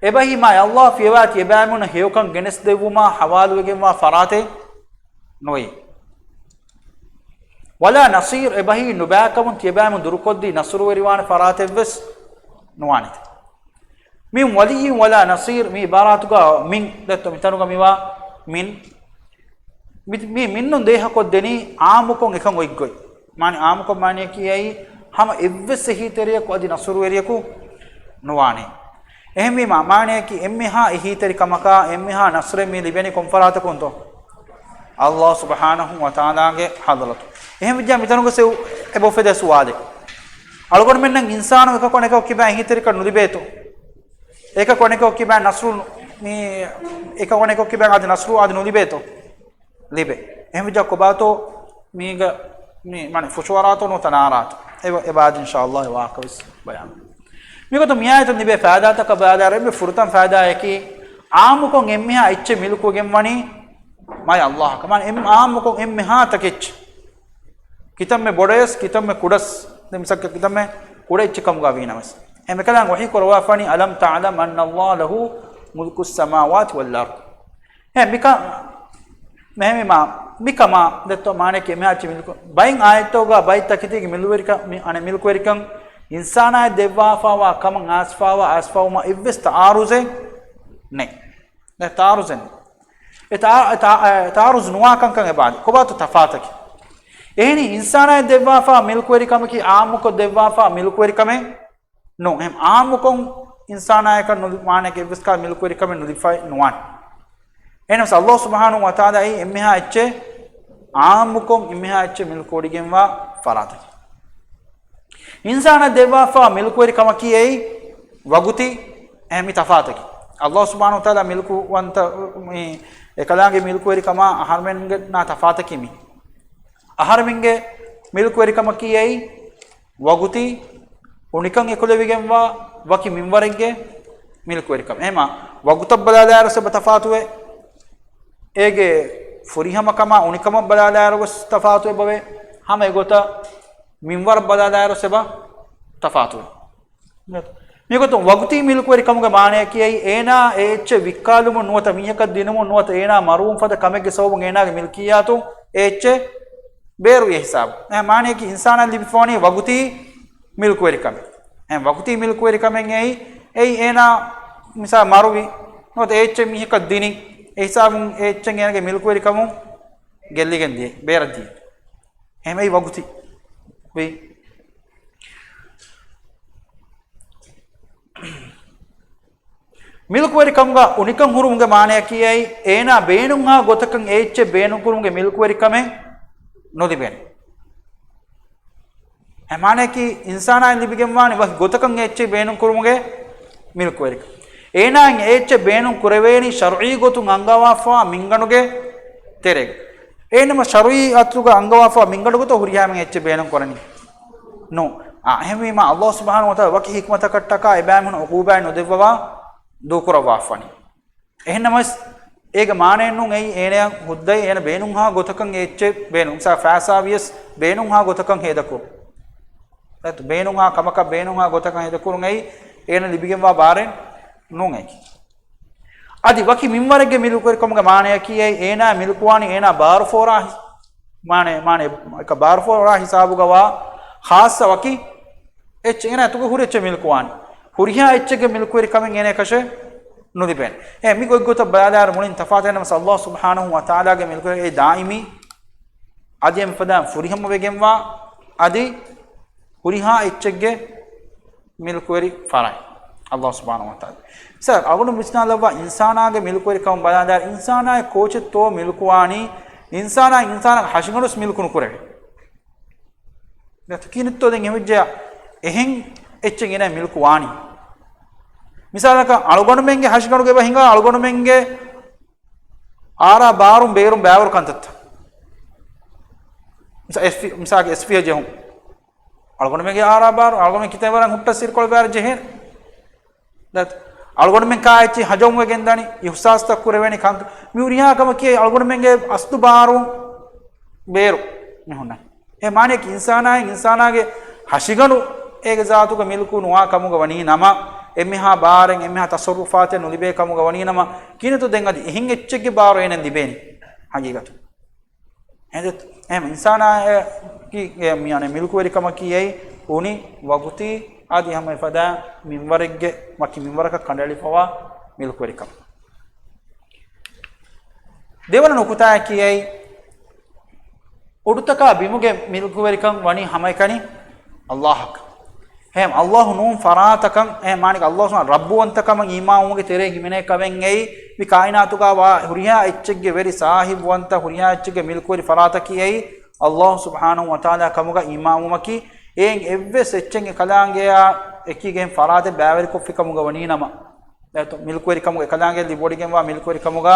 އެބަހީ މާ އައްލާހު ފިޔަވާތީ އެބައިމީހުންނަށް ހެޔޮކަން ގެނެސްދެއްވުމާ ހަވާލުވެގެންވާ ފަރާތެއް ނުވެޔޭ. ولا نصير، އެބަހީ ނުބައިކަމުން ތިޔަބައިމީހުން ދުރުކޮށްދީ ނަޞްރުވެރިވާނެ ފަރާތެއްވެސް ނުވާނެތެ. من ولي ولا نصير، މި ޢިބާރާތުގަ މިން ދެއްތޯ، މިތަނުގަ މިވާ މިން. މި، މި މިންނުން ދޭހަކޮށްދެނީ ޢާއްމުކޮށް އެކަން އޮތްގޮތް. މާނަ ޢާއްމުކޮށް މާނައަކީ އެއީ ހަމަ އެއްވެސް އެހީތެރިޔަކު އަދި ނަޞްރުވެރިޔަކު ނުވާނެ. އެހެންވީމާ، މާނައަކީ އެންމެހާ އެހީތެރިކަމަކާ، އެންމެހާ ނަޞްރެއް މި ލިބެނީ ކޮން ފަރާތަކުންތޯ؟ އައްލާހު ސުބްޙާނަހު ވަތަޢާލާގެ ޙަޟްރަތު. އެހެންވެއްޖާ މިތަނުގަ އެބަ އުފެދޭ ސުވާލެއް. އަޅުގަނޑުމެންނަށް އިންސާނު އެކަކު އަނެކަކު ކިބައިން އެހީތެރިކަން ނުލިބޭތޯ؟ އެކަކު އަނެކަކު ކިބައިން ނަޞްރު ނު-، މި އެކަކު އަނެކަކު ކިބައިން އަދި ނަޞްރު އަދި ނުލިބޭތޯ؟ ލިބޭ. އެހެންވެއްޖާ ކޮބާތޯ މީގަ މި މާނަ ފުށުއަރާތޯ ނުވަތަ ނާރާތޯ؟ އެބަ-، އެބައާދޭ އިންޝާﷲ އެ ވާހަކަވެސް ބަޔާން. މިގޮތުން މިއާޔަތުން ލިބޭ ފައިދާތަކަށް ބަލާލާ އެންމެ ފުރަތަމަ ފައިދާއަކީ، ޢާއްމުކޮށް އެންމެހާ އެއްޗެއް މިލްކުވެގެން ވަނީ މާތް ﷲ އަކަށް. މާނަ އެން-، ޢާއްމުކޮށް އެންމެހާ ތަކެއްޗެއް. ކިތަންމެ ބޮޑަޔަސް، ކިތަންމެ ކުޑަސް، ދެން މިސާލަކަށް ކިތަންމެ ކުޑަ އެއްޗެއް ކަމުގަ ވީނަމަވެސް. އެ މިކަލާނގެ ވަޙީ ކުރައްވާފަނީ، ألم تعلم أن الله له ملك السماوات والأرض. އެ މިކަ-، މެހެމީމާ، މިކަމާ ދެއްތޯ މާނައަކީ އެމެހާ އެއްޗެއް މިލްކު-، ބައެއް އާޔަތްތަކުގަ ބައެއް ތަކެތީގެ މިލުވެރިކަ-، މި-، އަނެއް މިލްކުވެރިކަން އިންސާނާއަށް ދެއްވާފައިވާ ކަމަށް އައިސްފައިވާ، އައިސްފައިވުމަށް އެއްވެސް ތަޢާރުޒެއް ނެތް. ނެ ތަޢާރުޒެއް ނެތް. އެ ތަޢާ-، އެ ތަޢާ-، އެ ތަޢާރުޒު ނުވާ ކަންކަން އެބައާދޭ. ކޮބާތޯ ތަފާތަކީ؟ އެހެނީ އިންސާނާއަށް ދެއްވާފަ މިލްކުވެރިކަމަކީ ޢާއްމުކޮށް ދެއްވާފަ މިލްކުވެރިކަމެއް ނޫން. އެހެން ޢާއްމުކޮށް އިންސާނާޔަކަށް ނުލި-، މާނައަކީ އެއްވެސް ކަހަލަ މިލްކުވެރިކަމެއް ނުލިބިފައި ނުވާނެ. އެހެނަސް އައްލާހު ސުބްޙާނަހު ވަތަޢާލާ އެއީ އެންމެހާ އެއްޗެއް ޢާއްމުކޮށް އެންމެހާ އެއްޗެއް މިލްކުވެވޮޑިގެންވާ ފަރާތަކީ. އިންސާނާ ދެއްވާފާ މިލްކުވެރިކަމަކީ އެއީ ވަގުތީ އެހެން މި ތަފާތަކީ. އައްލާހު ސުބްޙާނަހު ވަތަޢާލާ މިލްކުވަންތަ، މި އެކަލާނގެ މިލްކުވެރިކަމާ އަހަރުމެންގެ ނާ ތަފާތަކީ މި. އަހަރެމެންގެ މިލްކުވެރިކަމަކީ އެއީ ވަގުތީ އުނިކަން އެކުލެވިގެންވާ ވަކި މިންވަރެއްގެ މިލްކުވެރިކަމެއް. އެހެމާ ވަގުތަށް ބަލާލާއިރު އެބަ ތަފާތުވޭ. އޭގެ ފުރިހަމަކަމާ އުނިކަމަށް ބަލާލާއިރު ވެސް ތަފާތު އެބަވޭ. ހަމަ އެގޮތަށް މިންވަރަށް ބަލާލާއިރު ވެސް އެބަ ތަފާތުވޭ. މިގޮތުން ވަގުތީ މިލްކުވެރިކަމުގެ މާނަޔަކީ އެއީ އޭނާ އެ އެއްޗެއް ވިއްކާލުމުން ނުވަތަ މީހަކަށް ދިނުމުން ނުވަތަ އޭނާ މަރުވުން ފަދަ ކަމެއްގެ ސަބަބުން އޭނާގެ މިލްކިއްޔާތުން އެ އެއްޗެއް ބޭރުވި ހިސާބު. އެ މާނަޔަކީ އިންސާނާއަށް ލިބިފަވަނީ ވަގުތީ މިލްކުވެރިކަމެއް. އެ ވަގުތީ މިލްކުވެރިކަމެއް އެއީ، އެއީ އޭނާ މިސާ މަރުވި ނުވަތަ އެ އެއްޗެއް މީހަކަށް ދިނި، އެ ހިސާބުން އެ އެއްޗެއް އޭނާގެ މިލްކުވެރިކަމުން ގެއްލިގެން ދިޔަ، ބޭރަށް ދިޔަ. އެހެމައި ވަގުތީ. ހުއި. މިލްކުވެރިކަމުގަ އުނިކަން ހުރުމުގެ މާނަޔަކީ އެއީ، އޭނާ ބޭނުންހާ ގޮތަކަށް އެ އެއްޗެއް ބޭނުންކުރުމުގެ މިލްކުވެރިކަމެއް ނުލިބޭނެ. އެ މާނަޔަކީ އިންސާނާއަށް ލިބިގެންވާނެ ވަކި ގޮތަކަށް އެ އެއްޗެއް ބޭނުންކުރުމުގެ މިލްކުވެރިކަން. އޭނާއަށް އެ އެއްޗެއް ބޭނުން ކުރެވޭނީ ޝަރުޢީ ގޮތުން އަންގަވާފާ މިންގަނޑުގެ ތެރޭގަ. އެހެންނަމަ ޝަރުޢީ އަސްލުގަ އަންގަވާފާ މިންގަނޑު ގޮތަށް ހުރިހާ މި އެއްޗެއް ބޭނުން ކުރަނީ. ނޫން. އާ، އެހެންވީމާ އައްލާހު ސުބްޙާނަހު ވަތަޢާލާ ވަކި ޙިކްމަތަކަށްޓަކާ އެބައިމީހުން ޢުޤޫބާތް ނުދެއްވަވާ ދޫކުރައްވާފަނީ. އެހެންނަމަވެސް، އޭގެ މާނައެއް ނޫން އެއީ އޭނަޔަށް ހުއްދައި އޭނަ ބޭނުންހާ ގޮތަކަށް އެ އެއްޗެއް ބޭނުން. މިސާ ފައިސާ ވިޔަސް ބޭނުންހާ ގޮތަކަށް ހޭދަކުރުން. އެ ބޭނުންހާ ކަމަކަށް ބޭނުންހާ ގޮތަކަށް ހޭދަކުރުން އެއީ އޭނަ ލިބިގެންވާ ބާރެއް ނޫން އެއީ. އަދި ވަކި މިންވަރެއްގެ މިލްކުވެރިކަމުގެ މާނަޔަކީ އެއީ އޭނާ މިލްކުވާނީ އޭނާ ބާރު ފޯރާ ހި-، މާނަ، މާނަ، އެކަ ބާރު ފޯރާ ހިސާބުގަވާ ޚާއްޞަ ވަކި އެއްޗެއް އޭނާ އަތުގަ ހުރި އެއްޗެއް މިލްކުވާނީ. ހުރިހާ އެއްޗެއްގެ މިލްކުވެރިކަމެއް އޭނަޔަކަށެއް ނުލިބޭނެ. އެ މި ގޮތްގޮތަށް ބަލާލާއިރު މުޅިން ތަފާތެއް ނަމަސް އައްލާހު ސުބްޙާނަހު ވަތަޢާލާގެ މިލްކުވެރި އެއީ ދާއިމީ، އަދި އެމިފަދައިން ފުރިހަމަވެގެންވާ، އަދި ހުރިހާ އެއްޗެއްގެ މިލްކުވެރި ފަރާތް އައްލާހު ސުބްޙާނަހު ވަތަޢާލާ. ސަރ، އަޅުގަނޑު ވިސްނާލައްވާ އިންސާނާގެ މިލްކުވެރިކަމަށް ބަލާލާއިރު އިންސާނާއަށް ކޯޗެއްތޯ މިލްކުވާނީ، އިންސާނާއަށް އިންސާނާގެ ހަށިގަނޑުވެސް މިލްކު ނުކުރެވޭ. ދެތަ ކިހިނެއްތޯ ދެން އެހެން އެއްޗެއް އޭނަ މިލްކު ވާނީ؟ މިސާލަކަށް އަޅުގަނޑުމެންގެ ހަށިގަނޑުގަ އެބަ ހިނގާ އަޅުގަނޑުމެންގެ އާރާ ބާރުން ބޭރުން ބައިވަރު ކަންތައްތައް. މިސާ އެސްފި-، މިސާލަކަށް އެސްފިއަށް ޖެހުން. އަޅުގަނޑުމެންގެ އާރާ ބާރު، އަޅުގަނޑުމެން ކިތައް ވަރަށް ހުއްޓަ ސިރިކޮޅު ބައިވަރު ޖެހޭނެ. ދަތް، އަޅުގަނޑުމެން ކާ އެއްޗެއް ހަޖަމުވެގެން ދަނީ، އިހުސާސްތައް ކުރެވޭނީ ކަންކަން. މި ހުރިހާ ކަމަކީ އަޅުގަނޑުމެންގެ އަސްލު ބާރު ބޭރު މި ހުންނަ. އެ މާނަޔަކީ އިންސާނާއަށް އިންސާނާގެ ހަށިގަނޑު އޭގެ ޒާތުގަ މިލްކު ނުވާ ކަމުގަ ވަނީ ނަމަ، އެންމެހާ ބާރެއް އެންމެހާ ތަޞައްރުފާތެއް ނުލިބޭ ކަމުގަ ވަނީ ނަމަ، ކިހިނެއްތޯ ދެން އަދި އެހެން އެއްޗެއްގެ ބާރު އޭނައަށް ލިބޭނީ ހަގީގަތު. އެހެން އެހެން އިންސާނާއަކީ، އެ، މި، އަނެއް މިލްކުވެރިކަމަކީ އެއީ އުނި ވަގުތީ އަދި ހަމަ އެފަދަ މިންވަރެއްގެ، ވަކި މިންވަރަކަށް ކަނޑައެޅިފަވާ މިލްކުވެރިކަމެއް. ދެވަނަ ނުކުތާއަކީ އެއީ، އުޑުތަކާ ބިމުގެ މިލްކުވެރިކަން ވަނީ ހަމައެކަނި އައްލާހަކަށް. އެހެން އައްލާހު ނޫން ފަރާތަކަށް، އެހެން މާނައަކީ އައްލާހު ސުބްޙާނަހު ރައްބުވަންތަކަމަށް އީމާންވުމުގެ ތެރޭ ހިމެނޭ ކަމެއް އެއީ، މި ކާއިނާތުގަ ވާ ހުރިހާ އެއްޗެއްގެ ވެރި ސާހިބުވަންތަ، ހުރިހާ އެއްޗެއްގެ މިލްކުވެރި ފަރާތަކީ އެއީ އައްލާހު ސުބްޙާނަހު ވަތަޢާލާ ކަމުގަ އީމާންވުމަކީ، އެއިން އެއްވެސް އެއްޗެއް އެކަލާނގެއާ އެކީގެ އެހެން ފަރާތެއް ބައިވެރިކޮށްފި ކަމުގަ ވަނީ ނަމަ، އެ މިލްކުވެރިކަމުގަ އެކަލާނގެ ލިބިވޮޑިގެންވާ މިލްކުވެރިކަމުގަ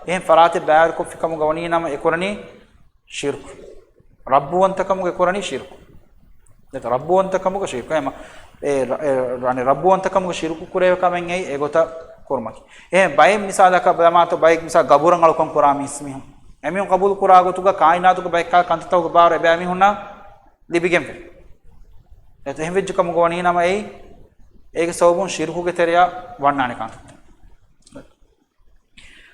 އެހެން ފަރާތެއް ބައިވެރިކޮށްފި ކަމުގަ ވަނީ ނަމަ އެކުރަނީ ޝިރްކު. ރައްބުވަންތަކަމުގަ އެކުރަނީ ޝިރްކު. ދެތަ ރައްބުވަންތަކަމުގަ ޝިރްކު. އެމަ، އެ ރަ-، އެ ރަ-، އަނެއް ރައްބުވަންތަކަމުގަ ޝިރްކު ކުރެވޭ ކަމެއް އެއީ އެގޮތަށް ކުރުމަކީ. އެހެން ބައެއް މިސާލަކަށް ބަލަމާތޯ ބައެއް މިސާ ގަބުރަށް އަޅުކަން ކުރާ މީސްމީހުން. އެމީހުން ޤަބޫލު ކުރާ ގޮތުގަ ކާއިނާތުގެ ބައެއް ކަންތައްތަކުގެ ބާރު އެބައިމީހުންނަށް ލިބިގެންފި. ދެތަ އެހެން ވެއްޖެ ކަމުގަ ވަނީ ނަމަ އެއީ، އޭގެ ސަބަބުން ޝިރްކުގެ ތެރެއަށް ވަންނާނެ ކަންތައްތައް.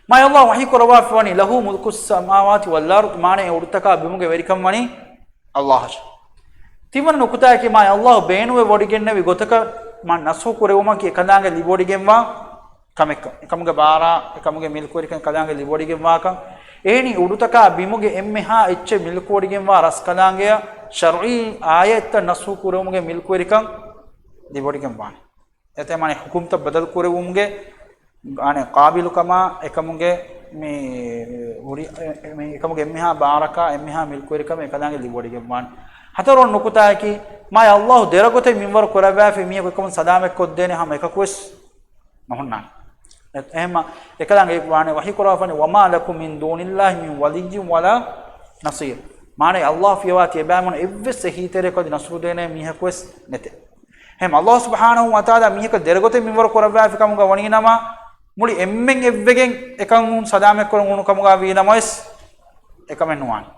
މާތް އައްލާހު ވަޙީ ކުރައްވާފަ ވަނީ، "لَهُ مُلْكُ السَّمَاوَاتِ وَالْأَرْضِ"، މާނައީ އުޑުތަކާ ބިމުގެ ވެރިކަން ވަނީ އައްލާހަށެވެ. ތިންވަނަ ނުކުތާއަކީ، މާތް އައްލާހު ބޭނުންވެވޮޑިގެންނެވި ގޮތަކަށް މާ ނަސްޚު ކުރެވުމަކީ އެކަލާނގެ ލިބިވޮޑިގެންވާ ކަމެއްކަން. އެކަމުގެ ބާރާ، އެކަމުގެ މިލްކުވެރިކަން އެކަލާނގެ ލިބިވޮޑިގެންވާކަން. އެހެނީ އުޑުތަކާ ބިމުގެ އެންމެހާ އެއްޗެއް މިލްކުވޮޑިގެންވާ ރަސްކަލާނގެއަށް ޝަރުޢީ އާޔަތްތައް ނަސްޚު ކުރެވުމުގެ މިލްކުވެރިކަން ލިބިވޮޑިގެންވާނެ. އެތައް މާނަ ޙުކުމްތައް ބަދަލު ކުރެވުމުގެ އަނެއް ޤާބިލުކަމާ އެކަމުގެ މި ހުރި، މި އެކަމުގެ އެންމެހާ ބާރަކާ އެންމެހާ މިލްކުވެރިކަމެއް އެކަލާނގެ ލިބިވަޑައިގެންވާނެ. ހަތަރުވަނަ ނުކުތާއަކީ، މާތް ﷲ ދެރަގޮތެއް މިންވަރު ކުރައްވާފައި މީހަކު އެކަމުން ސަލާމަތްކޮށްދޭނެ ހަމަ އެކަކުވެސް ނުހުންނާނެ. އެ-، އެހެންމަ އެކަލާނގެ ވާނެ ވަޙީ ކުރާފަނި، "وما لكم من دون الله من ولي ولا نصير." މާނަ ﷲ ފިޔަވާ ތިޔަބައިމީހުން އެއްވެސް އެހީތެރިއަކަށް އަދި ނަޞްރު ދޭނެ މީހަކުވެސް ނެތެ. އެހެން ﷲ ސުބްޙާނަހޫ ވަތަޢާލާ މީހަކަށް ދެރަގޮތެއް މިންވަރު ކުރައްވާފި ކަމުގަ ވަނީ ނަމަ، މުޅި އެންމެން އެއްވެގެން އެކަމުން ސަލާމަތްކުރަން އުޅުނު ކަމުގަ ވީ ނަމަވެސް އެކަމެއް ނުވާނެ.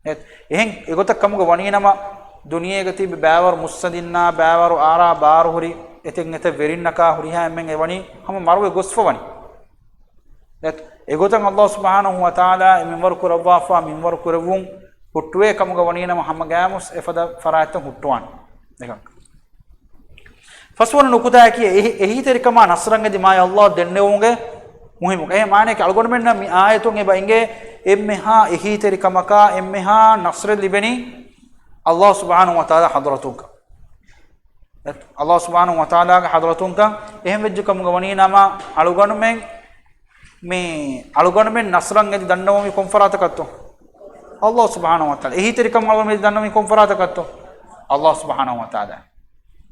އެ-، އެހެން އެގޮތަށް ކަމުގަ ވަނީ ނަމަ، ދުނިޔޭގަ ތިބި ބައިވަރު މުއްސަނދިންނާ، ބައިވަރު އާރާ ބާރު ހުރި އެތެއް އެތައް ވެރިންނަކާ ހުރިހާ އެންމެން އެވަނީ ހަމަ މަރުވެ ގޮސްފަ ވަނީ. އެ-، އެގޮތަށް ﷲ ސުބްޙާނަހޫ ވަތަޢާލާ އެ މިންވަރު ކުރައްވާފަ، މިންވަރު ކުރެއްވުން ހުއްޓުވޭ ކަމުގަ ވަނީ ނަމަ، ހަމަ ގައިމުވެސް އެފަދަ ފަރާތްތައް ހުއްޓުވާނެ. އެކަން. ފަސްވަނަ ނުކުތާއަކީ އެހި-، އެހީތެރިކަމާ ނަޞްރަށް އެދި މާތް ﷲ ދެންނެވުމުގެ މުހިއްމުކަން. އެ މާނައަކީ އަޅުގަނޑުމެންނަށް މި އާޔަތުން އެބަ އިނގޭ އެންމެހާ އެހީތެރިކަމަކާ އެންމެހާ ނަޞްރެއް ލިބެނީ ﷲ ސުބްޙާނަހޫ ވަތަޢާލާ ޙަޟްރަތުންކަން. ﷲ ސުބްޙާނަހޫ ވަތަޢާލާގެ ޙަޟްރަތުންކަން. އެހެން ވެއްޖެ ކަމުގަ ވަނީ ނަމަ އަޅުގަނޑުމެން މި އަޅުގަނޑުމެން ނަޞްރަށް އެދި ދަންނަވަމީ ކޮން ފަރާތަކަށްތޯ؟ ﷲ ސުބްޙާނަހޫ ވަތަޢާލާ. އެހީތެރިކަމަށް އަޅުގަނޑުމެން އެދި ދަންނަވަމީ ކޮން ފަރާތަކަށްތޯ؟ ﷲ ސުބްޙާނަހޫ ވަތަޢާލާ.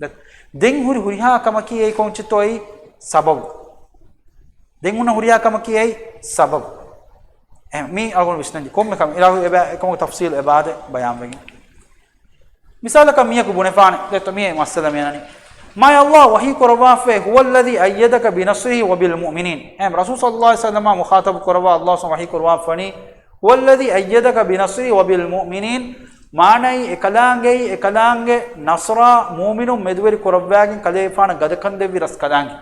ދެ-، ދެން ހުރި ހުރިހާ ކަމަކީ އެއީ ކޮންޗެއްތޯ؟ އެއީ ސަބަބު. ދެން ހުންނަ ހުރިހާ ކަމަކީ އެއީ ސަބަބު. އެ، މީ އަޅުގަނޑު ވިސްނަންޖެ ކޮންމެ ކަމެއް އިރާ އެބަ-، އެކަމުގެ ތަފްޞީލު އެބަ އާދެ ބަޔާންވެގެން. މިސާލަކަށް މީހަކު ބުނެފާނެ، ދެއްތޯ މިއީ މައްސަލަ މިއަންނަނީ. މާތް ﷲ ވަޙީ ކުރައްވާފައި، "هو الذي أيدك بنصره وبالمؤمنين." އެހެން ރަސޫލު ޞައްލައްލާހު ޢަލައިހި ވަސައްލަމާ މުޚާޠަބު ކުރައްވާ ﷲ ސުބްޙާނަހޫ ވަތަޢާލާ ވަޙީ ކުރައްވާފަނީ، "هو الذي أيدك بنصره وبالمؤمنين." މާނައީ އެކަލާނގެއީ، އެކަލާނގެ ނަޞްރާ މުއުމިނުން މެދުވެރި ކުރައްވާގެން ކަލޭގެފާނަށް ގަދަކަން ދެއްވި ރަސްކަލާނގެ.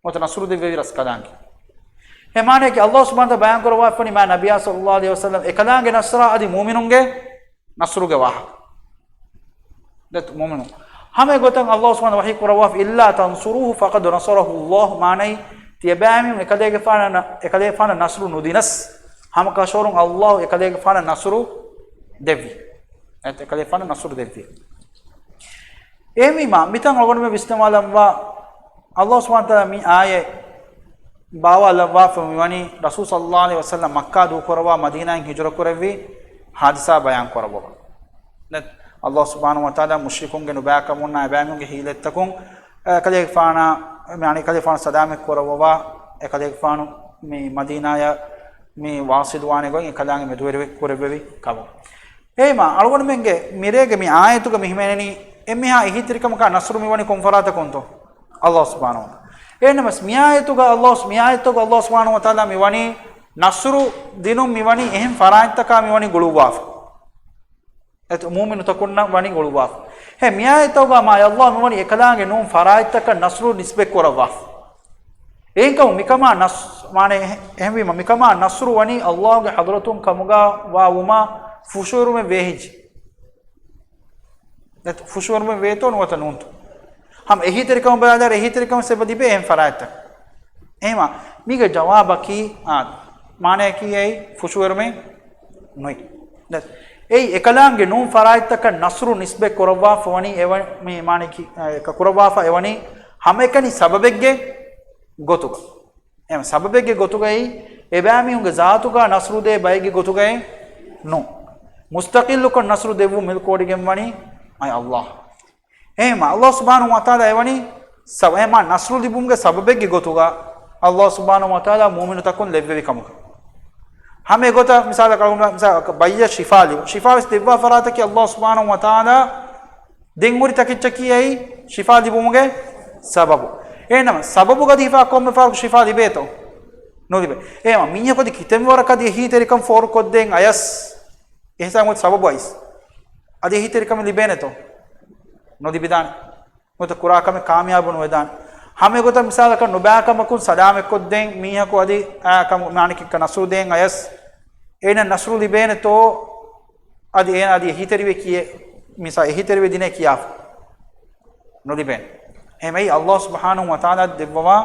ނުވަތަ ނަޞްރު ދެއްވެވި ރަސްކަލާނގެ. އެ މާނައަކީ ﷲ ސުބްޙާނަހޫ ވަތަޢާލާ ބަޔާން ކުރައްވާފަނީ މާތް ނަބިއްޔާ ޞައްލައްލާހު ޢަލައިހި ވަސައްލަމް އެކަލާނގެ ނަޞްރާ އަދި މުއުމިނުންގެ ނަޞްރުގެ ވާހަކަ. ދެއްތޯ މުއުމިނުން. ހަމަ އެގޮތަށް ﷲ ސުބްޙާނަހޫ ވަތަޢާލާ ވަޙީ ކުރައްވާފަ، "إلا تنصروه فقد نصره الله." މާނައީ ތިޔަބައިމީހުން އެކަލޭގެފާނަށް ނަ-، އެކަލޭގެފާނަށް ނަޞްރު ނުދިނަސް، ހަމަކަށަވަރުން ﷲ އެކަލޭގެފާނަށް ނަޞްރު ދެއްވި. އެ-، އެކަލޭގެފާނަށް ނަޞްރު ދެއްވި. އެހެންވީމާ، މިތަން އަޅުގަނޑުމެން ވިސްނަވާލައްވާ، ﷲ ސުބްޙާނަހޫ ވަތަޢާލާ މި އާޔަތް ބާވާލައްވާފަ މިވަނީ ރަސޫލު ޞައްލައްލާހު ޢަލައިހި ވަސައްލަމް މައްކާ ދޫކުރައްވާ މަދީނާއިން ހިޖުރަ ކުރެއްވި ޙާދިސާ ބަޔާން ކުރައްވަވާ. ދެން ﷲ ސުބްޙާނަހޫ ވަތަޢާލާ މުޝްރިކުންގެ ނުބައިކަމުންނާ އެބައިމީހުންގެ ހީލަތްތަކުން، އެކަލޭގެފާނާ، މި އަނެއް އެކަލޭގެފާނު ސަލާމަތް ކުރައްވަވާ، އެކަލޭގެފާނު މި މަދީނާޔަށް މި ވާޞިލުވާނެ ގޮތް އެކަލާނގެ މެދުވެރި ކުރެއްވެވި ކަމަށް. އެހެންވީމާ، އަޅުގަނޑުމެންގެ މިރޭގެ މި އާޔަތުގަ މި ހިމެނެނީ، އެންމެހާ އެހީތެރިކަމަކާ ނަޞްރު މިވަނީ ކޮން ފަރާތަކުންތޯ؟ ﷲ ސުބްޙާނަހޫ ވަތަޢާލާ. އެހެންނަމަވެސް، މި އާޔަތުގަ ﷲ، މި އާޔަތުގަ ﷲ ސުބްޙާނަހޫ ވަތަޢާލާ މިވަނީ ނަޞްރު ދިނުން މިވަނީ އެހެން ފަރާތްތަކާ މިވަނީ ގުޅުއްވާފަ. އެތައް މުއުމިނުތަކުންނަށް ވަނީ ގުޅުއްވާފަ. އެހެން މި އާޔަތުގަ މާތް ﷲ މިވަނީ އެކަލާނގެ ނޫން ފަރާތްތަކަށް ނަޞްރު ނިސްބަތް ކުރައްވާފަ. އެހެންކަމުން މިކަމާ ނަޞް-، މާނަ އެހެ-، އެހެންވީމަ، މިކަމާ ނަޞްރު ވަނީ ﷲގެ ޙަޟްރަތުން ކަމުގަ ވާ ވުމާ ފުށުއެރުމެއް ވޭހިއްޖެ. ނެތް ފުށުއެރުމެއް ވޭތޯ ނުވަތަ ނޫންތޯ؟ ހަމަ އެހީތެރިކަމަށް ބަލާލާ އެހީތެރިކަމަށް އެބަ ލިބޭ އެހެން ފަރާތްތައް. އެހެންވީމަ، މީގެ ޖަވާބަކީ، އާ، މާނައަކީ އެއީ ފުށުއެރުމެއް ނުވޭ. ނެތް. އެއީ އެކަލާނގެ ނޫން ފަރާތްތަކަށް ނަޞްރު ނިސްބަތް ކުރައްވާފަ ވަނީ އެވަ-، މި މާނައަކީ، އާ، އެކަ ކުރައްވާފަ އެވަނީ ހަމައެކަނި ސަބަބެއްގެ ގޮތުގަ. އެހެން ސަބަބެއްގެ ގޮތުގައި އެބައިމީހުންގެ ޒާތުގަ ނަޞްރު ދޭ ބައެއްގެ ގޮތުގައެއް ނޫން. މުސްތަޤިއްލުކޮށް ނަޞްރު ދެއްވުން މިލްކުވެވޮޑިގެން ވަނީ މާތް ﷲ. އެހެންވީމަ، ﷲ ސުބްޙާނަހޫ ވަތަޢާލާ އެވަނީ ސަބަ-، އެހެންވީމަ، ނަޞްރު ލިބުމުގެ ސަބަބެއްގެ ގޮތުގަ ﷲ ސުބްޙާނަހޫ ވަތަޢާލާ މުއުމިނުތަކުން ލެއްވެވި ކަމުގަ. ހަމަ އެގޮތަށް މިސާލަކަށް، މިސާލަކަށް ބައްޔަށް ޝިފާ ލިބުން. ޝިފާ ވެސް ދެއްވާ ފަރާތަކީ ﷲ ސުބްޙާނަހޫ ވަތަޢާލާ ދެން ހުރި ތަކެއްޗަކީ އެއީ ޝިފާ ލިބުމުގެ ސަބަބު. އެހެންނަމަ، ސަބަބުގަ އަދި ހިފާ ކޮންމެ ފަހަރަކު ޝިފާ ލިބޭތޯ؟ ނުލިބޭ. އެހެންވީމަ، މީހަކު އަދި ކިތަންމެ ވަރަކަށް އަދި އެހީތެރިކަން ފޯރުކޮށްދޭން އަޔަސް، އެހެން ސަބަބު އައިސް، އަދި އެހީތެރިކަމެއް ލިބޭނެތޯ؟ ނުލިބިދާނެ. ނުވަތަ ކުރާ ކަމެއް ކާމިޔާބު ނުވެދާނެ. ހަމަ އެގޮތަށް މިސާލަކަށް ނުބައިކަމަކުން ސަލާމަތްކޮށްދޭން މީހަކު އަދި އާ ކަމު މާނައަކީ ނަޞްރު ދޭން އަޔަސް، އޭނަ ނަޞްރު ލިބޭނެތޯ؟ އަދި އޭނަ އަދި އެހީތެރިވެ ކިޔޭ، މިސާ އެހީތެރިވެ ދިނޭ ކިޔާފަ. ނުލިބޭނެ. އެހެންވީމަ އެއީ ﷲ ސުބްޙާނަހޫ ވަތަޢާލާ ދެއްވަވާ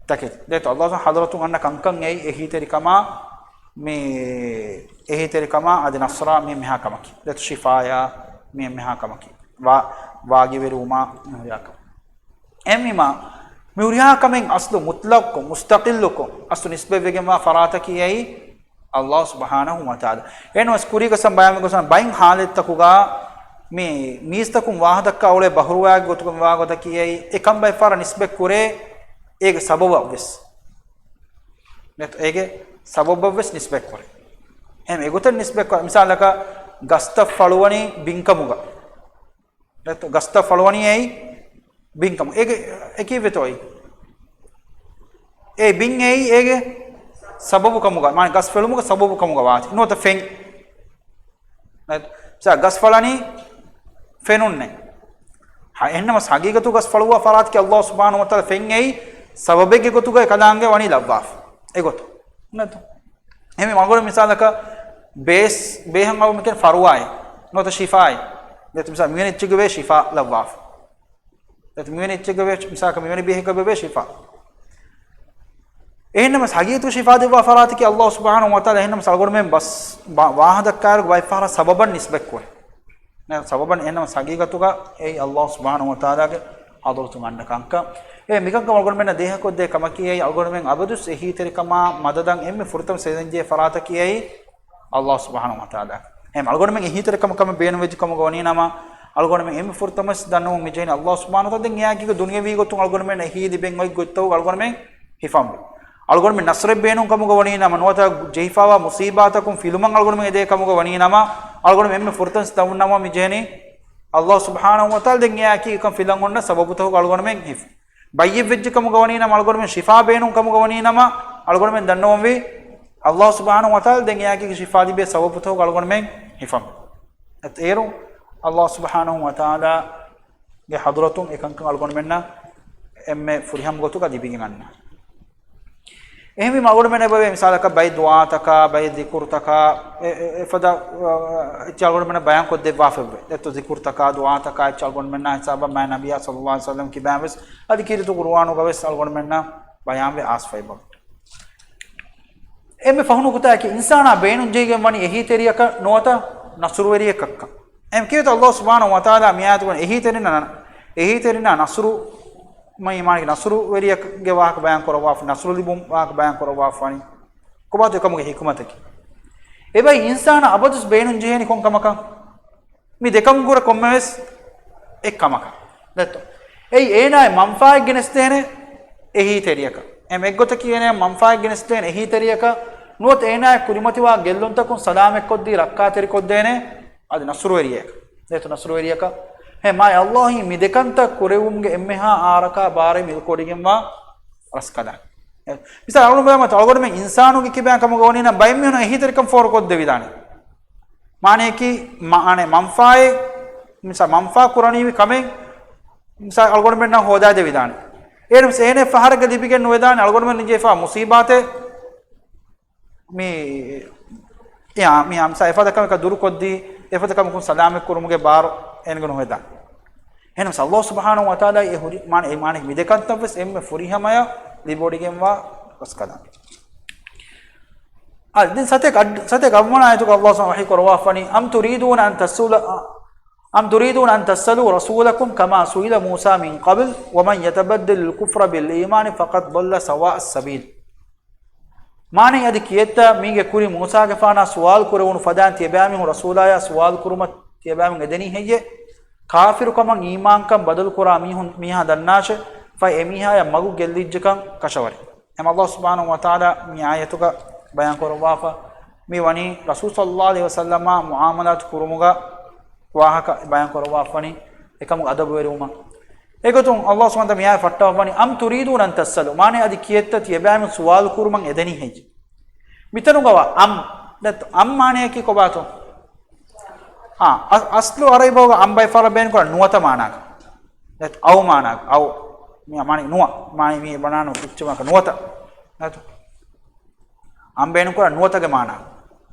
ތަކެތި. ދެއްތޯ ﷲ ސުބްޙާނަހޫ ޙަޟްރަތުން އަންނަ ކަންކަން އެއީ އެހީތެރިކަމާ، މި އެހީތެރިކަމާ އަދި ނަޞްރާ މި އެންމެހާ ކަމަކީ. ދެއްތޯ ޝިފާޔާ މި އެންމެހާ ކަމަކީ. ވާ-، ވާގިވެރިވުމާ މި ހުރިހާ ކަމެއް. އެހެންވީމާ، މި ހުރިހާ ކަމެއް އަސްލު މުތްލަޤުކޮށް، މުސްތަޤިއްލުކޮށް، އަސްލު ނިސްބަތްވެގެންވާ ފަރާތަކީ އެއީ ﷲ ސުބްޙާނަހޫ ވަތަޢާލާ. އެހެންވެސް ކުރީގަ ސަމް ބަޔާންވި ގޮތުން ބައެއް ޙާލަތްތަކުގަ މި މީސްތަކުން ވާހަކަ ދައްކާ އުޅޭ ބަހުރުވަޔާގެ ގޮތުގަ މިވާ ގޮތަކީ އެއީ އެކަން ބައެއް ފަހަރަށް ނިސްބަތް ކުރޭ އޭގެ ސަބަބަށްވެސް. ނެތް އޭގެ ސަބަބަށްވެސް ނިސްބަތް ކުރޭ. އެހެން އެގޮތަށް ނިސްބަތް ކުރާ، މިސާލަކަށް ގަސްތައް ފަޅުވަނީ ބިންކަމުގަ. ނެތް ގަސްތައް ފަޅުވަނީ އެއީ ބިންކަމު. އޭގެ އެކީވެތޯއި؟ އެ ބިން އެއީ އޭގެ ސަބަބު ކަމުގަ، މާނަ ގަސް ފެޅުމުގެ ސަބަބު ކަމުގަ ވާތީ. ނުވަތަ ފެން. ނެތް؟ މިސާ ގަސް ފަޅަނީ ފެނުންނެއް. ހަ، އެހެންނަމަސް ހަގީގަތު ގަސް ފަޅުވާ ފަރާތަކީ ﷲ ސުބްޙާނަހޫ ވަތަޢާލާ ފެން އެއީ ސަބަބެއްގެ ގޮތުގައި ކަލާނގެ ވަނީ ލައްވާފަ. އެގޮތަށް. ނެތް؟ އެހެން އަޅުގަނޑު މިސާލަކަށް ބޭސް، ބޭހަށް އަޅު މިކަން ފަރުވާއެއް. ނުވަތަ ޝިފާއެއް. ނެތް؟ މިސާ މިވެނި އެއްޗެއްގެ ވޭ ޝިފާ ލައްވާފަ. ދެތި މިވެނި އެއްޗެއްގަ ވޭ، މިސާލަކަށް މިވެނި ބޭހެއްގަ ވޭ ޝިފާ. އެހެންނަމަސް ހަގީގަތު ޝިފާ ދެއްވާ ފަރާތަކީ ﷲ ސުބްޙާނަހޫ ވަތަޢާލާ. އެހެންނަމަސް އަޅުގަނޑުމެން ބަސް ވާ-، ވާހަކަ ދައްކާއިރު ބައެއް ފަހަރަށް ސަބަބަށް ނިސްބަތް ކުރޭ. ނަ، ސަބަބަށް އެހެންނަމަސް ހަގީގަތުގަ އެއީ ﷲ ސުބްޙާނަހޫ ވަތަޢާލާގެ ޙަޟްރަތުން އަންނަ ކަންކަން. އެ މިކަންކަން އަޅުގަނޑުމެންނަށް ދޭހަކޮށްދޭ ކަމަކީ އެއީ އަޅުގަނޑުމެން އަބަދުސް އެހީތެރިކަމާ މަދަދަށް އެންމެ ފުރަތަމަ ސަޖިދަ ދޭންޖެހޭ ފަރާތަކީ އެއީ ﷲ ސުބްޙާނަހޫ ވަތަޢާލާ. އެހެން އަޅުގަނޑުމެން އެހީތެރިކަމަށް ކަމެއް ބޭނުންވެއްޖެ ކަމުގަ ވަނީ ނަމަ، އަޅުގަނޑުމެން އެންމެ ފުރަތަމަ ސަޖިދަ ދަންނަވަމުން މިޖެހެނީ ﷲ ސުބްޙާނަހޫ ވަތަޢާލާ. ދެން އެއާއެކީގަ ދުނިޔަވީ ގޮތުން އަޅުގަނޑުމެންނަށް އެހީ ލިބެން އޮތް ގޮތްތަކުގަ އަޅުގަނޑުމެން ހިފަންވީ. އަޅުގަނޑުމެން ނަޞްރެއް ބޭނުން ކަމުގަ ވަނީ ނަމަ، ނުވަތަ ޖެހިފައިވާ މުޞީބާތަކުން ފިލުމަށް އަޅުގަނޑުމެން އެދޭ ކަމުގަ ވަނީ ނަމަ، އަޅުގަނޑުމެން އެންމެ ފުރަތަމަ ސަޖިދަ ދަންނަވަމުން މިޖެހެނީ ﷲ ސުބްޙާނަހޫ ވަތަޢާލާ. ދެން އެއާއެކީ އެކަން ފިލަން އޮންނަ ސަބަބުތަކުގަ އަޅުގަނޑުމެން ހިފަން. ބައްޔެއްވެއްޖެ ކަމުގަ ވަނީ ނަމަ، އަޅުގަނޑުމެން ޝިފާ ބޭނުން ކަމުގަ ވަނީ ނަމަ، އަޅުގަނޑުމެން ދަންނަވަންވީ ﷲ ސުބްޙާނަހޫ ވަތަޢާލާ. ދެން އެއާއެކީ ޝިފާ ލިބޭ ސަބަބުތަކުގަ އަޅުގަނޑުމެން ހިފަން. އެއީ އޭރު ﷲ ސުބްޙާނަހޫ ވަތަޢާލާގެ ޙަޟްރަތުން އެކަންކަން އަޅުގަނޑުމެންނަށް އެންމެ ފުރިހަމަ ގޮތުގަ ލިބިގެން އަންނާނެ. އެހެންވީމަ އަޅުގަނޑުމެން އެބަވޭ މިސާލަކަށް ބައެއް ދުޢާތަކާ، ބައެއް ޛިކުރުތަކާ، އެ، އެ، އެފަދަ، އަ، އެއްޗެއް އަޅުގަނޑުމެންނަށް ބަޔާން ކޮށްދެއްވާފައެވެ. ދެއްތޯ ޛިކުރުތަކާ، ދުޢާތަކާ އެއްޗެއް އަޅުގަނޑުމެންނާ ހިސާބަށް މާތް ނަބިއްޔާ ޞައްލައްލާހު ޢަލައިހި ވަސައްލަމް ކިބައިން ވެސް އަދި ކީރިތި ޤުރުއާނުގަ ވެސް އަޅުގަނޑުމެންނަށް ބަޔާންވެ އައިސްފައިބަ. އެންމެ ފަހު ނުކުތާއަކީ އިންސާނާ ބޭނުންޖެހިގެން ވަނީ އެހީތެރިޔަކަށް ނުވަތަ ނަޞްރުވެރިޔަކަށްކަން. އެހެން ކީރިތި ﷲ ސުބްޙާނަހޫ ވަތަޢާލާ މި އާޔަތުގަ އެހީތެރިންނާ، އެހީތެރިންނާ ނަޞްރު، މަ-، މާނައަކީ ނަޞްރުވެރިޔަކުގެ ވާހަކަ ބަޔާން ކުރައްވާފަ، ނަޞްރު ލިބުން ވާހަކަ ބަޔާން ކުރައްވާފަ ވަނީ. ކޮބާތޯ އެކަމުގެ ޙިކުމަތަކީ؟ އެބައި އިންސާނާ އަބަދުސް ބޭނުންޖެހޭނީ ކޮން ކަމަކަށް؟ މި ދެކަމުގެ ކުރެ ކޮންމެވެސް އެއް ކަމަކަށް. ދެއްތޯ؟ އެއީ އޭނާއަށް މަންފާއެއް ގެނެސްދޭނެ އެހީތެރިޔަކަށް. އެހެން އެއްގޮތަކީ އޭނާއަށް މަންފާއެއް ގެނެސްދޭނެ އެހީތެރިޔަކަށް، ނުވަތަ އޭނާއަށް ކުރިމަތިވާ ގެއްލުންތަކުން ސަލާމަތްކޮށްދީ ރައްކާތެރިކޮށްދޭނެ އަދި ނަޞްރުވެރިޔަކަށް. ދެއްތޯ ނަޞްރުވެރިޔަކަށް. އެހެން މާތް ﷲ އިން މި ދެކަންތައް ކުރެވުމުގެ އެންމެހާ އާރަކާ ބާރެއް މިލްކުވެވޮޑިގެންވާ ރަސްކަލާނގެ. މިސާލަކަށް އަޅުގަނޑު ބަލަމާ އަޅުގަނޑުމެން އިންސާނުގެ ކިބައިން ކަމުގަ ވަނީ ނަމަ ބައެއް މީހުން އެހީތެރިކަން ފޯރުކޮށްދެވިދާނެ. މާނައަކީ މާނަ މަންފާއެއް، މިސާ މަންފާ ކުރަނީވި ކަމެއް، މިސާ އަޅުގަނޑުމެންނަށް ހޯދާދެވިދާނެ. އޭރު މިސާ އޭނަ ފަހަރެއްގަ ލިބިގެން ނުވެދާނެ އަޅުގަނޑުމެން ނިންޖެފާ މުޞީބާތެއް، މި، އެއާ، މި ހަމްސާ އެފަދަ ކަމަކަށް ދުރުކޮށްދީ، އެފަދަ ކަމަކުން ސަލާމަތް ކުރުމުގެ ބާރު އޭނަގެ ނުހެދާނެ. އެހެންވެސް ﷲ ސުބްޙާނަހޫ ވަތަޢާލާ އެ ހުރި، މާނަ، އެ މާނަ މި ދެކަންތައް ވެސް އެންމެ ފުރިހަމަޔަށް ލިބިވޮޑިގެންވާ ރަސްކަލާނގެ. އާ، ދެން ސަތޭކަ އަށް، ސަތޭކަ އަށްވަނަ އާޔަތުގަ ﷲ ސުބްޙާނަހޫ ވަތަޢާލާ ވަޙީ ކުރައްވާފަ ވަނީ، أم تريدون أن تسأل، أم تريدون أن تسألوا رسولكم كما سئل موسى من قبل ومن يتبدل الكفر بالإيمان فقد ضل سواء السبيل. މާނައީ އަދި ކިއެއްތަ މީގެ ކުރިން މޫސާގެފާނާ ސުވާލު ކުރެވުނު ފަދައިން ތިޔަބައިމީހުން ރަސޫލާޔާ ސުވާލު ކުރުމަށް ތިޔަބައިމީހުން އެދެނީ ހެއްޔޭ؟ ކާފިރުކަމަށް އީމާންކަން ބަދަލުކުރާ މީހުން މީހާ ދަންނާށޭ، ފަހެ އެމީހާޔަށް މަގު ގެއްލިއްޖެކަން ކަށަވަރޭ. އެމަ ﷲ ސުބްޙާނަހޫ ވަތަޢާލާ މި އާޔަތުގަ ބަޔާން ކުރައްވާފަ މި ވަނީ ރަސޫލު ޞައްލައްލާހު ޢަލައިހި ވަސައްލަމާ މުޢާމަލާތު ކުރުމުގަ ވާހަކަ ބަޔާން ކުރައްވާފަ ވަނީ އެކަމުގެ އަދަބުވެރިވުމަށް. އެގޮތުން ﷲ ސުބްޙާނަހޫ ވަތަޢާލާ މި އާޔަތް ފައްޓަވާފަ ވަނީ، أم تريدون أن تسألوا، މާނައީ އަދި ކިއެއްތަ ތިޔަބައިމީހުން ސުވާލު ކުރުމަށް އެދެނީ ހެއްޔޭ؟ މިތަނުގަވާ أم، ދެއްތޯ، أم މާނައަކީ ކޮބާތޯ؟ އާ، އަ-، އަސްލު ޢަރަބިބަހުގަ أم ބައެއް ފަހަރަށް ބޭނުންކުރާ ނުވަތަ މާނާގަ. ދެއްތޯ، أو މާނާގަ، أو. މި މާނައީ ނުވަ، މާނައީ މީ ބަނާނު އިއްޗުމަކަ ނުވަތަ. ދެއްތޯ. أم ބޭނުންކުރާ ނުވަތަގެ މާނާ.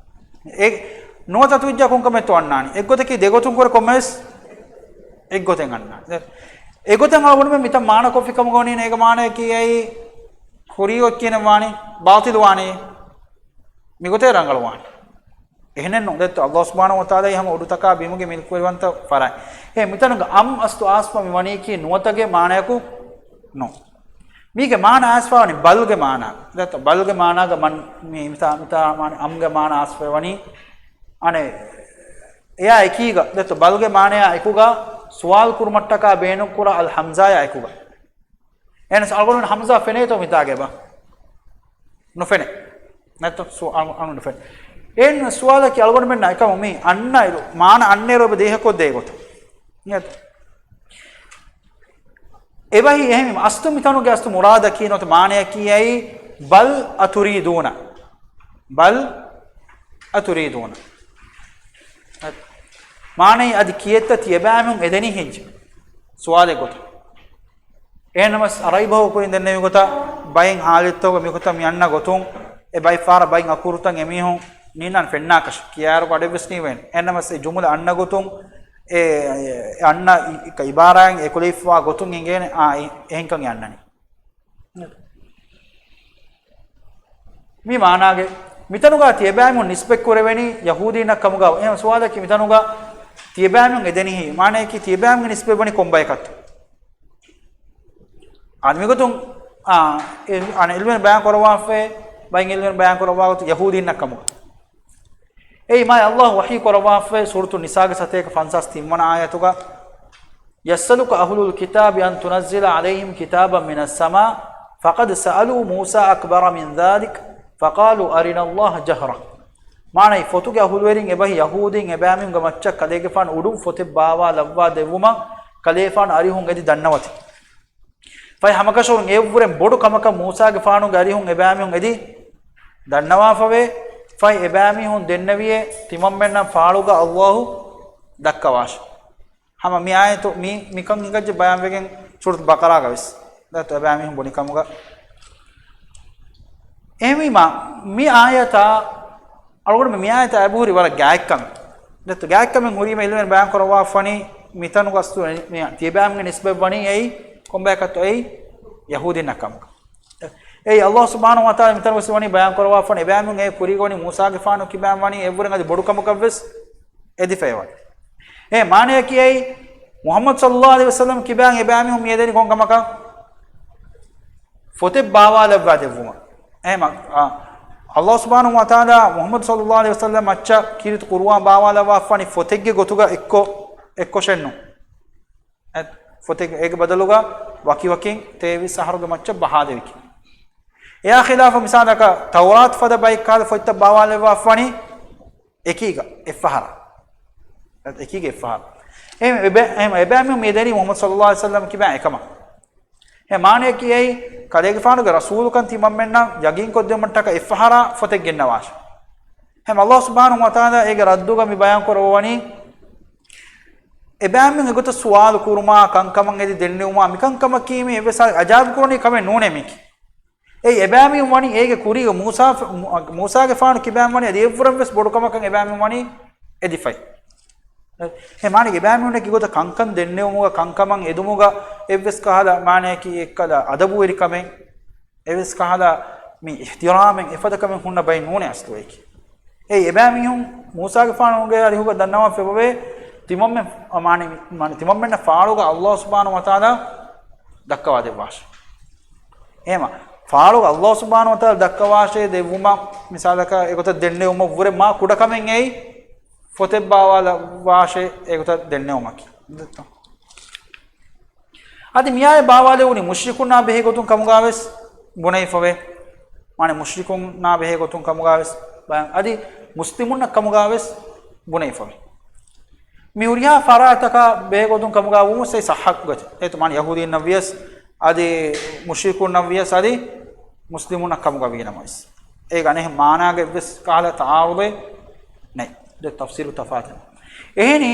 އެ ނުވަތަ ތުއްޖާ ކޮންކަމެއްތޯ އަންނާނީ؟ އެއްގޮތަކީ ދެގޮތުން ކުރެ ކޮންމެވެސް އެއްގޮތެއް އަންނާނީ. އެގޮތަށް އަޅުގަނޑުމެން މިތަން މާނަކޮށްފި ކަމުގަ ވަނީ އޭގެ މާނައަކީ އެއީ ހުރީ އޮތް ކިޔަނެއް ވާނީ، ބާޠިލު ވާނީ. މިގޮތޭ ރަނގަޅުވާނީ. އެހެނެއްނު، ދެއްތޯ، ﷲ ސުބްޙާނަހޫ ވަތަޢާލާ ހަމަ އުޑުތަކާ ބިމުގެ މިލްކުވެރިވަންތަ ފަރާތް. އެ މިތަނުގަ أم އަސްލު އާސްފަ މި ވަނީކީ ނުވަތަގެ މާނަޔަކު ނޫން. މީގެ މާނަ އައިސްފަވަނީ ބަލްގެ މާނާ. ދެއްތޯ، ބަލްގެ މާނާގަ މަން މި މިތާ، މިތާ މާނަ އަމްގެ މާނަ އައިސްފަވަނީ. އަނެ، އެޔާ އެކީގަ، ދެއްތޯ، ބަލްގެ މާނަޔާ އެކުގަ ސުވާލު ކުރުމަށްޓަކާ ބޭނުން ކުރާ އަލް ހަމްޒާޔާ އެކުގަ. އެހެނަސް އަޅުގަނޑު ހަމްޒާ ފެނޭތޯ މިތާގެ ބަ؟ ނުފެނޭ. ނެތްތޯ؟ ސު-، އަޅު-، އަޅުގަނޑު ނުފެނޭ. އެހެން ސުވާލަކީ އަޅުގަނޑުމެންނަށް އެކަމު މި އަންނަ އިރު، މާނަ އަންނަ އިރު އެބަ ދޭހަކޮށްދޭ ގޮތަށް. ނެތްތޯ؟ އެބަހީ އެހެން އަސްލު މިތަނުގެ އަސްލު މުރާދަކީ ނުވަތަ މާނަޔަކީ އައި، ބަލް އަތުރީދޫނަ. ބަލް އަތުރީދޫނަ. މާނައީ އަދި ކިއެއްތަ ތިޔަބައިމީހުން އެދެނީ ހެއްޔެ؟ ސުވާލެއް ގޮތަށް. އެހެންނަމަސް ރައިބަހު ކުރިން ދެންނެވި ގޮތަށް ބައެއް ހާލަތްތަކުގަ މިގޮތަށް މި އަންނަ ގޮތުން، އެ ބައިފާރަށް ބައެއް އަކުރުތައް އެމީހުން ނީންނާން ފެންނާކަށް ކިޔާއިރު އަޑެއްވެސް ނީވޭނެ. އެހެންނަމަސް އެ ޖުމުލަ އަންނަ ގޮތުން އެ، އެ އަންނަ އި-، އި-، އިބާރާއިން އެކުލެވިފަވާ ގޮތުން އެނގޭނެ އާ އެ-، އެހެންކަން އެ އަންނަނީ. މި މާނާގެ މިތަނުގަ ތިޔަބައިމީހުން ނިސްބަތް ކުރެވެނީ ޔަހޫދީންނަށް ކަމުގަ. އެހެން ސުވާލަކީ މިތަނުގަ ތިޔަބައިމީހުން އެދެނީ މާނަޔަކީ ތިޔަބައިމީހުންގެ ނިސްބަތް ވަނީ ކޮން ބަޔަކަށްތޯ؟ އާ، މިގޮތުން، އާ، އެ، އަނެއް އިލްމުވެރިން ބަޔާން ކުރައްވާފައި، ބައެއް އިލްމުވެރިން ބަޔާން ކުރައްވާ ގޮތުން ޔަހޫދީންނަށް ކަމުގަ. އެއީ މާތް ﷲ ވަޙީ ކުރައްވާފައި ސޫރަތު ނިސާގެ ސަތޭކަ ފަންސާސް ތިންވަނަ އާޔަތުގަ، يسألك أهل الكتاب أن تنزل عليهم كتابا من السماء فقد سألوا موسى أكبر من ذلك فقالوا أرنا الله جهرة. މާނައީ، ފޮތުގެ އަހުލުވެރިން އެބަހީ ޔަހޫދީން އެބައިމީހުންގެ މައްޗަށް ކަލޭގެފާނު އުޑުން ފޮތެއް ބާވާލައްވާ ދެއްވުމަށް ކަލޭގެފާނު އަރިހުން އެދި ދަންނަވަތި. ފަހެ ހަމަކަށަވަރުން އެއަށްވުރެން ބޮޑު ކަމަކަށް މޫސާގެފާނުގެ އަރިހުން އެބައިމީހުން އެދި ދަންނަވާފަވޭ. ފަހެ އެބައިމީހުން ދެންނެވިއޭ ތިމަންމެންނަށް ފާޅުގަ ﷲ ދައްކަވާށި. ހަމަ މި އާޔަތު މި، މިކަން ހިނގައްޖެ ބަޔާންވެގެން ސޫރަތު ބަޤަރާގަ ވެސް. ދެއްތޯ އެބައިމީހުން ބުނި ކަމުގަ. އެހެންވީމާ، މި އާޔަތާ، އަޅުގަނޑު މި އާޔަތާ އެބަހުރި ވަރަށް ގާތްކަމެއް. ދެއްތޯ ގާތްކަމެއް ހުރީމަ އިލްމުވެރިން ބަޔާން ކުރައްވާފަނީ، މިތަނުގަ އަސްލު މި ތިޔަބައިމީހުންގެ ނިސްބަތް ވަނީ އެއީ ކޮންބަޔަކަށްތޯ؟ އެއީ ޔަހޫދީންނަށް ކަމުގަ. އެއީ ﷲ ސުބްޙާނަހޫ ވަތަޢާލާ މިތަނުގަ ވަނީ ބަޔާން ކުރައްވާފަނީ، އެބައިމީހުން އެ ކުރީގަ ވަނީ މޫސާގެފާނު ކިބައިން ވަނީ އެއްވުރެން އަދި ބޮޑު ކަމަކަށް ވެސް އެދިފައި ވަނީ. އެ މާނަޔަކީ އެއީ، މުޙައްމަދު ޞައްލައްލާހު ޢަލައިހި ވަސައްލަމް ކިބައިން އެބައިމީހުން މި އެދެނީ ކޮން ކަމަކަށް؟ ފޮތެއް ބާވާލައްވާ ދެއްވުމަށް. އެހެމަ، އާ، ﷲ ސުބްޙާނަހޫ ވަތަޢާލާ މުޙައްމަދު ޞައްލައްލާހު ޢަލައިހި ވަސައްލަމް މައްޗަށް ކީރިތި ޤުރުއާން ބާވާލައްވާފަނީ ފޮތެއްގެ ގޮތުގަ އެއްކޮށް، އެއްކޮށެއްނު. އެ، ފޮތެއް އޭގެ ބަދަލުގަ ވަކިވަކިން ތޭވީސް އަހަރުގެ މައްޗަށް ބަހާލެވިކި. އެއާ ޚިލާފަށް މިސާލަކަށް ތައުރާތު ފަދަ ބައެއް ކަހަލަ ފޮތްތައް ބާވާލައްވާފަނީ އެކީގަ އެއްފަހަރާ. އެކީގަ އެއްފަހަރާ. އެހެމަ އެބަ-، އެހެމަ އެބައިމީހުން މި އެދެނީ މުޙައްމަދު ޞައްލައްލާހު ޢަލައިހި ވަސައްލަމް ކިބައިން އެކަމަށް. އެ މާނަޔަކީ އެއީ، ކަލޭގެފާނުގެ ރަސޫލުކަން ތިމަންމެންނަށް ޔަގީންކޮށްދެވުމަށްޓަކައި އެއްފަހަރާ ފޮތެއް ގެންނަވާށި. އެހެމަ ﷲ ސުބްޙާނަހޫ ވަތަޢާލާ އޭގެ ރައްދުގަ މި ބަޔާން ކުރައްވަނީ، އެބައިމީހުން އެގޮތަށް ސުވާލު ކުރުމާ، ކަންކަމަށް އެދި ދެންނެވުމާ، މިކަންކަމަކީ މީ އެއްވެސް އަޖާއިބު ކުރަނީ ކަމެއް ނޫނޭ މީކީ. އެއީ އެބައިމީހުން ވަނީ އޭގެ ކުރީގަ މޫސާ، މޫ-، މޫސާގެފާނު ކިބައިން ވަނީ އަދި އެއްވުރެން ވެސް ބޮޑު ކަމަކަށް އެބައިމީހުން ވަނީ އެދިފައި. އެ މާނައީ އެބައިމީހުންނަކީ އެގޮތަށް ކަންކަން ދެންނެވުމުގަ، ކަންކަމަށް އެދުމުގަ އެއްވެސް ކަހަލަ މާނަޔަކީ އެއްކަލަ އަދަބުވެރިކަމެއް، އެއްވެސް ކަހަލަ މި އިޙްތިރާމެއް އެފަދަ ކަމެއް ހުންނަ ބައެއް ނޫނޭ އަސްލު އެކީ. އެއީ އެބައިމީހުން މޫސާގެފާނުގެ އަރިހުގަ ދަންނަވާފައި އެބަވޭ ތިމަންމެ-، މާނަ-، މާނަ-، ތިމަންމެންނަށް ފާޅުގަ ﷲ ސުބްޙާނަހޫ ވަތަޢާލާ ދައްކަވާ ދެއްވާށޭ. އެހެމަ، ފާޅުގަ ﷲ ސުބްޙާނަހޫ ވަތަޢާލާ ދައްކަވާށޭ ދެއްވުމަށް މިސާލަކަށް އެގޮތަށް ދެންނެވުމަށް ވުރެ މާ ކުޑަކަމެއް އެއީ ފޮތެއް ބާވާލައްވާށޭ އެގޮތަށް ދެންނެވުމަކީ. އަދި މިއާޔަތް ބާވާލެވުނީ މުޝްރިކުންނާ ބެހޭ ގޮތުން ކަމުގާވެސް ބުނެފަވޭ. މާނަ މުޝްރިކުންނާ ބެހޭ ގޮތުން ކަމުގާވެސް ބަޔަން އަދި މުސްލިމުންނަށް ކަމުގާވެސް ބުނެފަވޭ. މި ހުރިހާ ފަރާތަކާ ބެހޭ ގޮތުން ކަމުގާ ވުމުސް އެއީ ޞައްޙަ ގޮތެއް. އެއީ މާނަ ޔަހޫދީންނަށް ވިޔަސް އަދި މުޝްރިކުންނަށް ވިޔަސް އަދި މުސްލިމުންނަށް ކަމުގަ ވީނަމަވެސް. އޭގެ އަނެއް މާނާގެ އެއްވެސް ކަހަލަ ތަޢާރުޟެއް ނެތް. ދެ ތަފްސީރު ތަފާތެއް. އެހެނީ،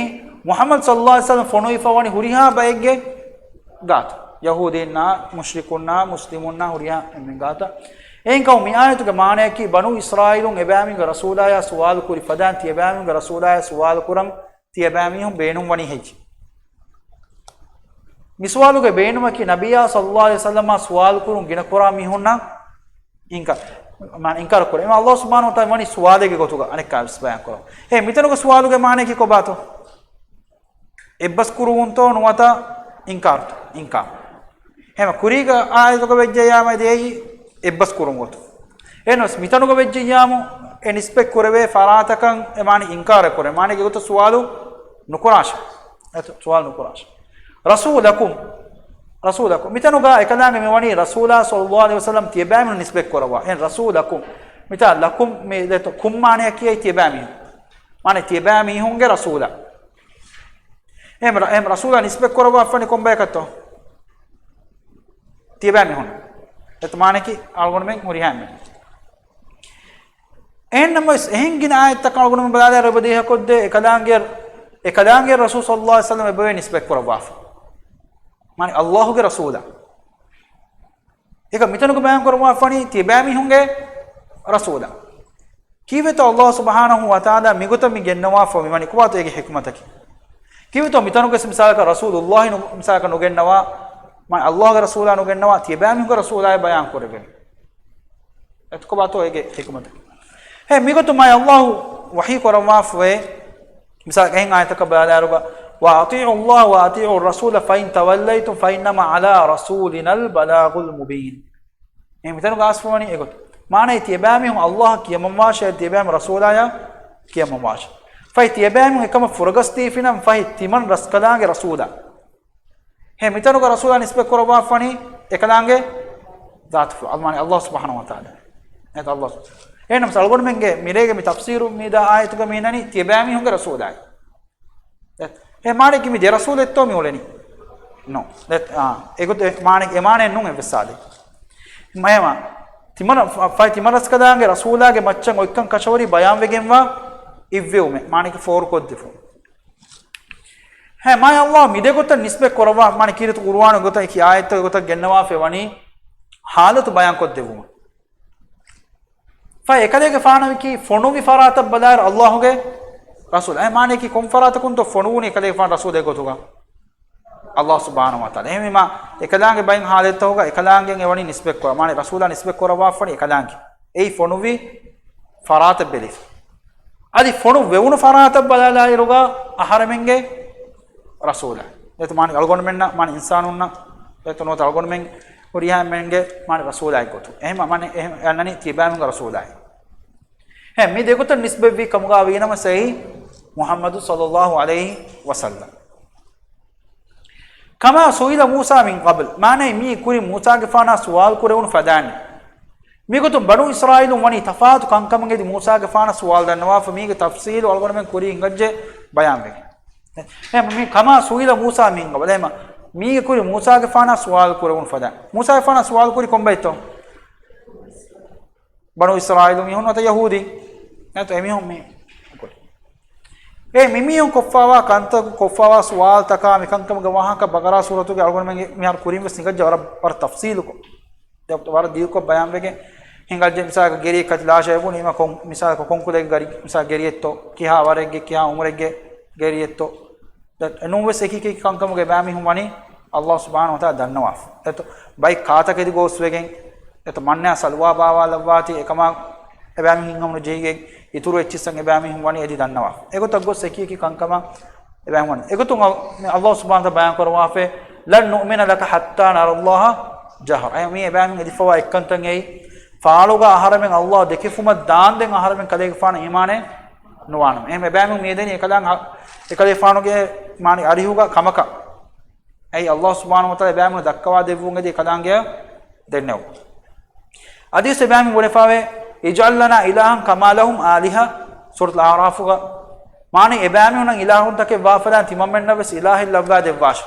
މުޙައްމަދު ޞައްލައްލާހު ޢަލައިހި ވަސައްލަމަ ފޮނުވިފަ ވަނީ ހުރިހާ ބައެއްގެ ގާތު. ޔަހޫދީންނާ، މުޝްރިކުންނާ، މުސްލިމުންނާ ހުރިހާ އެންމެން ގާތަށް. އެހެންކަމުން މި އާޔަތުގެ މާނަޔަކީ، ބަނޫ އިސްރާއީލުން އެބައިމީހުންގެ ރަސޫލާޔާ ސުވާލު ކުރި ފަދައިން ތިޔަބައިމީހުންގެ ރަސޫލާޔާ ސުވާލު ކުރަން ތިޔަބައިމީހުން ބޭނުންވަނީ ހެއްޔެވެ؟ މި ސުވާލުގެ ބޭނުމަކީ ނަބިއްޔާ ޞައްލައްލާހު ޢަލައިހި ވަސައްލަމާ ސުވާލު ކުރުން ގިނަ ކުރާ މީހުންނަށް އިންކާ-، މާނަ އިންކާރު ކުރޭ. އެމަ ﷲ ސުބްޙާނަހޫ ވަތަޢާލާ ވަނީ ސުވާލެއްގެ ގޮތުގަ އަނެއްކާވެސް ބަޔާން ކުރަން. އެ މިތަނުގެ ސުވާލުގެ މާނަޔަކީ ކޮބާތޯ؟ އެއްބަސް ކުރުވުންތޯ ނުވަތަ އިންކާރުތޯ؟ އިންކާރު. ހަމަ ކުރީގަ އާޔަތުގަ ވެއްޖެއްޔާމަ ދޭއީ އެއްބަސް ކުރުން ގޮތު. އެހެންވެސް މިތަނުގަ ވެއްޖެއްޔާމު އެ ނިސްބަތް ކުރެވޭ ފަރާތަކަށް އެ މާނަ އިންކާރެއް ކުރޭ. މާނަ އެގޮތަށް ސުވާލު ނުކުރާށެ. އެތަ ސުވާލު ނުކުރާށެ. ރަސޫލަކުމް. ރަސޫލަކުމް. މިތަނުގަ އެކަލާނގެ މިވަނީ ރަސޫލާ ޞައްލައްލާހު ޢަލައިހި ވަސައްލަމް ތިޔަބައިމީހުން ނިސްބަތް ކުރައްވާ. އެހެން ރަސޫލަކުމް. މިތާ ލަކުމް މި ދެތޯ ކުމް މާނަޔަކީ އެއީ ތިޔަބައިމީހުން. މާނަ ތިޔަބައިމީހުންގެ ރަސޫލާ. އެހެން ރަ-، އެހެން ރަސޫލާ ނިސްބަތް ކުރައްވާފަނީ ކޮންބަޔަކަށްތޯ؟ ތިޔަބައިމީހުން. އެތަ މާނަޔަކީ އަޅުގަނޑުމެން ހުރިހާ އެންމެން. އެހެންނަމަވެސް އެހެން ގިނަ އާޔަތްތައް އަޅުގަނޑުމެން ބަލާލާ ރަބަދީހަކޮށްދޭ އެކަލާނގެ، އެކަލާނގެ ރަސޫލު ޞައްލައްލާހު ޢަލައިހި ވަސައްލަމް އެބަވޭ ނިސްބަތް ކުރައްވާފަ. މާނަ އައްލާހުގެ ރަސޫލާ. އެކަ މިތަނުގަ ބަޔާން ކުރައްވާފަނީ ތިޔަބައިމީހުންގެ ރަސޫލާ. ކީއްވެތޯ އައްލާހު ސުބްޙާނަހު ވަތަޢާލާ މިގޮތަށް މި ގެންނަވާފަ މިވަނީ ކޮބާތޯ އޭގެ ޙިކުމަތަކީ؟ ކީއްވެތޯ މިތަނުގަ މިސާލަކަށް ރަސޫލުއްލާހި ނު-، މިސާލަކަށް ނުގެންނަވާ، މާ އައްލާހުގެ ރަސޫލާ ނުގެންނަވާ ތިޔަބައިމީހުންގެ ރަސޫލާއޭ ބަޔާން ކުރެވެނީ؟ އެތަ ކޮބާތޯ އޭގެ ޙިކުމަތަކީ؟ ހޭ، މިގޮތުން މާ އައްލާހު ވަޙީ ކުރައްވާފައޭ، މިސާލަކަށް އެހެން އާޔަތަކަށް ބަލާލާއިރުގަ، "وأطيعوا الله وأطيعوا الرسول فإن توليتم فإنما على رسولنا البلاغ المبين." އެ މިތަނުގަ އަސްލު ވަނީ އެގޮތަށް. މާނައީ ތިޔަބައިމީހުން އައްލާހަށް ކިޔަމަންވާށޭ، ތިޔަބައިމީހުން ރަސޫލާޔަށް ކިޔަމަންވާށޭ. ފަހެ ތިޔަބައިމީހުން އެކަމަށް ފުރަގަސްދީފިނަމަ ފަހެ ތިމަން ރަސްކަލާނގެ ރަސޫލާ. ހޭ މިތަނުގަ ރަސޫލާ ނިސްބަތް ކުރައްވާފަނީ އެކަލާނގެ ޒާތުފުޅު، މާނަ އައްލާހު ސުބްޙާނަހު ވަތަޢާލާ. އެތަ އައްލާހު. އެހެންނަމަވެސް އަޅުގަނޑުމެންގެ މިރޭގެ މި ތަފްސީރު މި ދާ އާޔަތުގަ މި އިންނަނީ ތިޔަބައިމީހުންގެ ރަސޫލާއޭ. އެ، އެ މާނައަކީ މި ދެ ރަސޫލެއްތޯ މި އުޅެނީ؟ ނޯ. ދެ، އާ، އެގޮތަށް އެ މާނަ، އެ މާނައެއް ނޫން އެއްވެސް ސާދެ. މައެމާ، ތިމަން ރަ-، ފަ-، ފައި ތިމަން ރަސްކަލާނގެ ރަސޫލާގެ މައްޗަށް އޮތްކަން ކަށަވަރީ ބަޔާންވެގެންވާ އިއްވެވުމެއް. މާނައަކީ ފޯރުކޮށްދެފުން. ހޭ، މާ އައްލާހު މި ދެގޮތަށް ނިސްބަތް ކުރައްވާ، މާނަ ކީރިތި ޤުރުއާނުގެ ގޮތަށް އެކި އާޔަތްތައް ގޮތަށް ގެންނަވާފައި ވަނީ ހާލަތު ބަޔާންކޮށްދެއްވުމަށް. ފަހެ އެކަލޭގެފާނަކީ ފޮނުވި ފަރާތަށް ބަލާއިރު އައްލާހުގެ ރަސޫލާ. އެ މާނައަކީ ކޮން ފަރާތަކުންތޯ ފޮނުވުނީ އެކަލޭގެފާނު ރަސޫލެއް ގޮތުގަ؟ އައްލާހު ސުބްޙާނަހު ވަތަޢާލާ. އެހެންވީމާ، އެކަލާނގެ ބައެއް ހާލަތްތަކުގަ އެކަލާނގެ އެވަނީ ނިސްބަތް ކުރާ. މާނަ ރަސޫލާ ނިސްބަތް ކުރައްވާފަނީ އެކަލާނގެ. އެއީ ފޮނުވި ފަރާތަށް ބެލިފަ. އަދި ފޮނުވެވުނު ފަރާތަށް ބަލާލާއިރުގަ އަހަރެމެންގެ ރަސޫލާ. އެތަ މާނަ އަޅުގަނޑުމެންނަށް، މާނަ އިންސާނުންނަށް، އެތަ ނުވަތަ އަޅުގަނޑުމެން ހުރިހާ އެންމެންގެ މާނަ ރަސޫލާއެއް ގޮތު. އެހެން މާނަ އެހެން އަންނަނީ ތިޔަބައިމީހުންގެ ރަސޫލާއޭ. ހެ، މި ދެގޮތަށް ނިސްބަތްވީ ކަމުގަ ވީނަމަ ސައި މުޙައްމަދު ޞައްލައްލާހު ޢަލައިހި ވަސައްލަމް. كما سئل موسى من قبل، މާނައީ މީ ކުރިން މޫސާގެފާނާ ސުވާލު ކުރެވުނު ފަދައިން. މިގޮތުން ބަނޫ އިސްރާއީލުން ވަނީ ތަފާތު ކަންކަމުގެ އެދި މޫސާގެފާނަށް ސުވާލު ދަންނަވާފަ، މީގެ ތަފްސީލު އަޅުގަނޑުމެން ކުރީ ހިނގައްޖެ ބަޔާންވެގެން. އެހެން މި كما سئل موسى من قبل، އެހެން މީގެ ކުރިން މޫސާގެފާނާ ސުވާލު ކުރެވުނު ފަދަ. މޫސާގެފާނާ ސުވާލު ކުރި ކޮންބައިތޯ؟ ބަނޫ އިސްރާއީލު މީހުން ނުވަތަ ޔަހޫދީ. ނުވަތަ އެމީހުން މި އެ މިމީހުން ކޮށްފާވާ ކަންތައް، ކޮށްފާވާ ސުވާލުތަކާ މިކަންކަމުގެ ވާހަކަ ބަގަރާ ސޫރަތުގެ އަޅުގަނޑުމެން މިހާރު ކުރިން ވެސް ހިނގައްޖެ ވަރަށް، ވަރަށް ތަފްސީލުކޮށް. ވަރަށް ދިގުކޮށް ބަޔާންވެގެން ހިނގައްޖެ. މިސާލަކަށް ގެރިއެއް ކަތި ލާށޭ ބުނީމަ ކޮން، މިސާލަކަށް ކޮންކުލައިގެ ގަރި، މިސާލަކަށް ގެރިއެއްތޯ، ކިހާ ވަރެއްގެ، ކިހާ އުމުރެއްގެ ގެރިއެއްތޯ. އެނޫންވެސް އެކި އެކި ކަންކަމުގެ އެބައިމީހުން ވަނީ އައްލާހު ސުބްޙާނަހު ވަތަޢާލާ ދަންނަވާފަ. އެތޯ ބައި ކާތަކެތި ގޯސްވެގެން، އެތޯ މަންނަޔާ ސަލުވާ ބާވާލައްވާތީ އެކަމާ އެބައިމީހުން ހަމަނުޖެހިގެން އިތުރު އެއްޗިއްސަށް އެބައިމީހުން ވަނީ އެދި ދަންނަވާފަ. އެގޮތަށް ގޮސް އެކި އެކި ކަންކަމަށް އެބައިމީހުން ވަނީ. އެގޮތުން އަ-، މި އައްލާހު ސުބްޙާނަހު ވަތަޢާލާ ބަޔާން ކުރައްވާފަ، "لن نؤمن لك حتى نرى الله جهرة." އެ މީ އެބައިމީހުން އެދިފަވާ އެއްކަންތައް އެއީ، ފާޅުގަ އަހަރެމެން އައްލާހު ދެކިފުމަށް ދާންދެން އަހަރެމެން ކަލޭގެފާނަށް އީމާނެއް ނުވާނަމަ. އެހެން އެބައިމީހުން މިއެދެނީ އެކަލާނގެ، އެކަލޭފާނުގެ މާނަ އަރިހުގަ ކަމަކަށް. އެއީ އައްލާހު ސުބްޙާނަހު ވަތަޢާލާ އެބައިމީހުން ދައްކަވާ ދެއްވުން އެދި އެކަލާނގެ ދެންނެވު. އަދިވެސް އެބައިމީހުން ބުނެފައިވޭ، "اجعل لنا إلها كما لهم آلهة." ސޫރަތުލް އަޢުރާފުގަ މާނަ އެބައިމީހުންނަށް އިލާހުންތަކެއް ވާފަދައިން ތިމަންމެންނަށް ވެސް އިލާހެއް ލައްވާ ދެއްވާށޭ.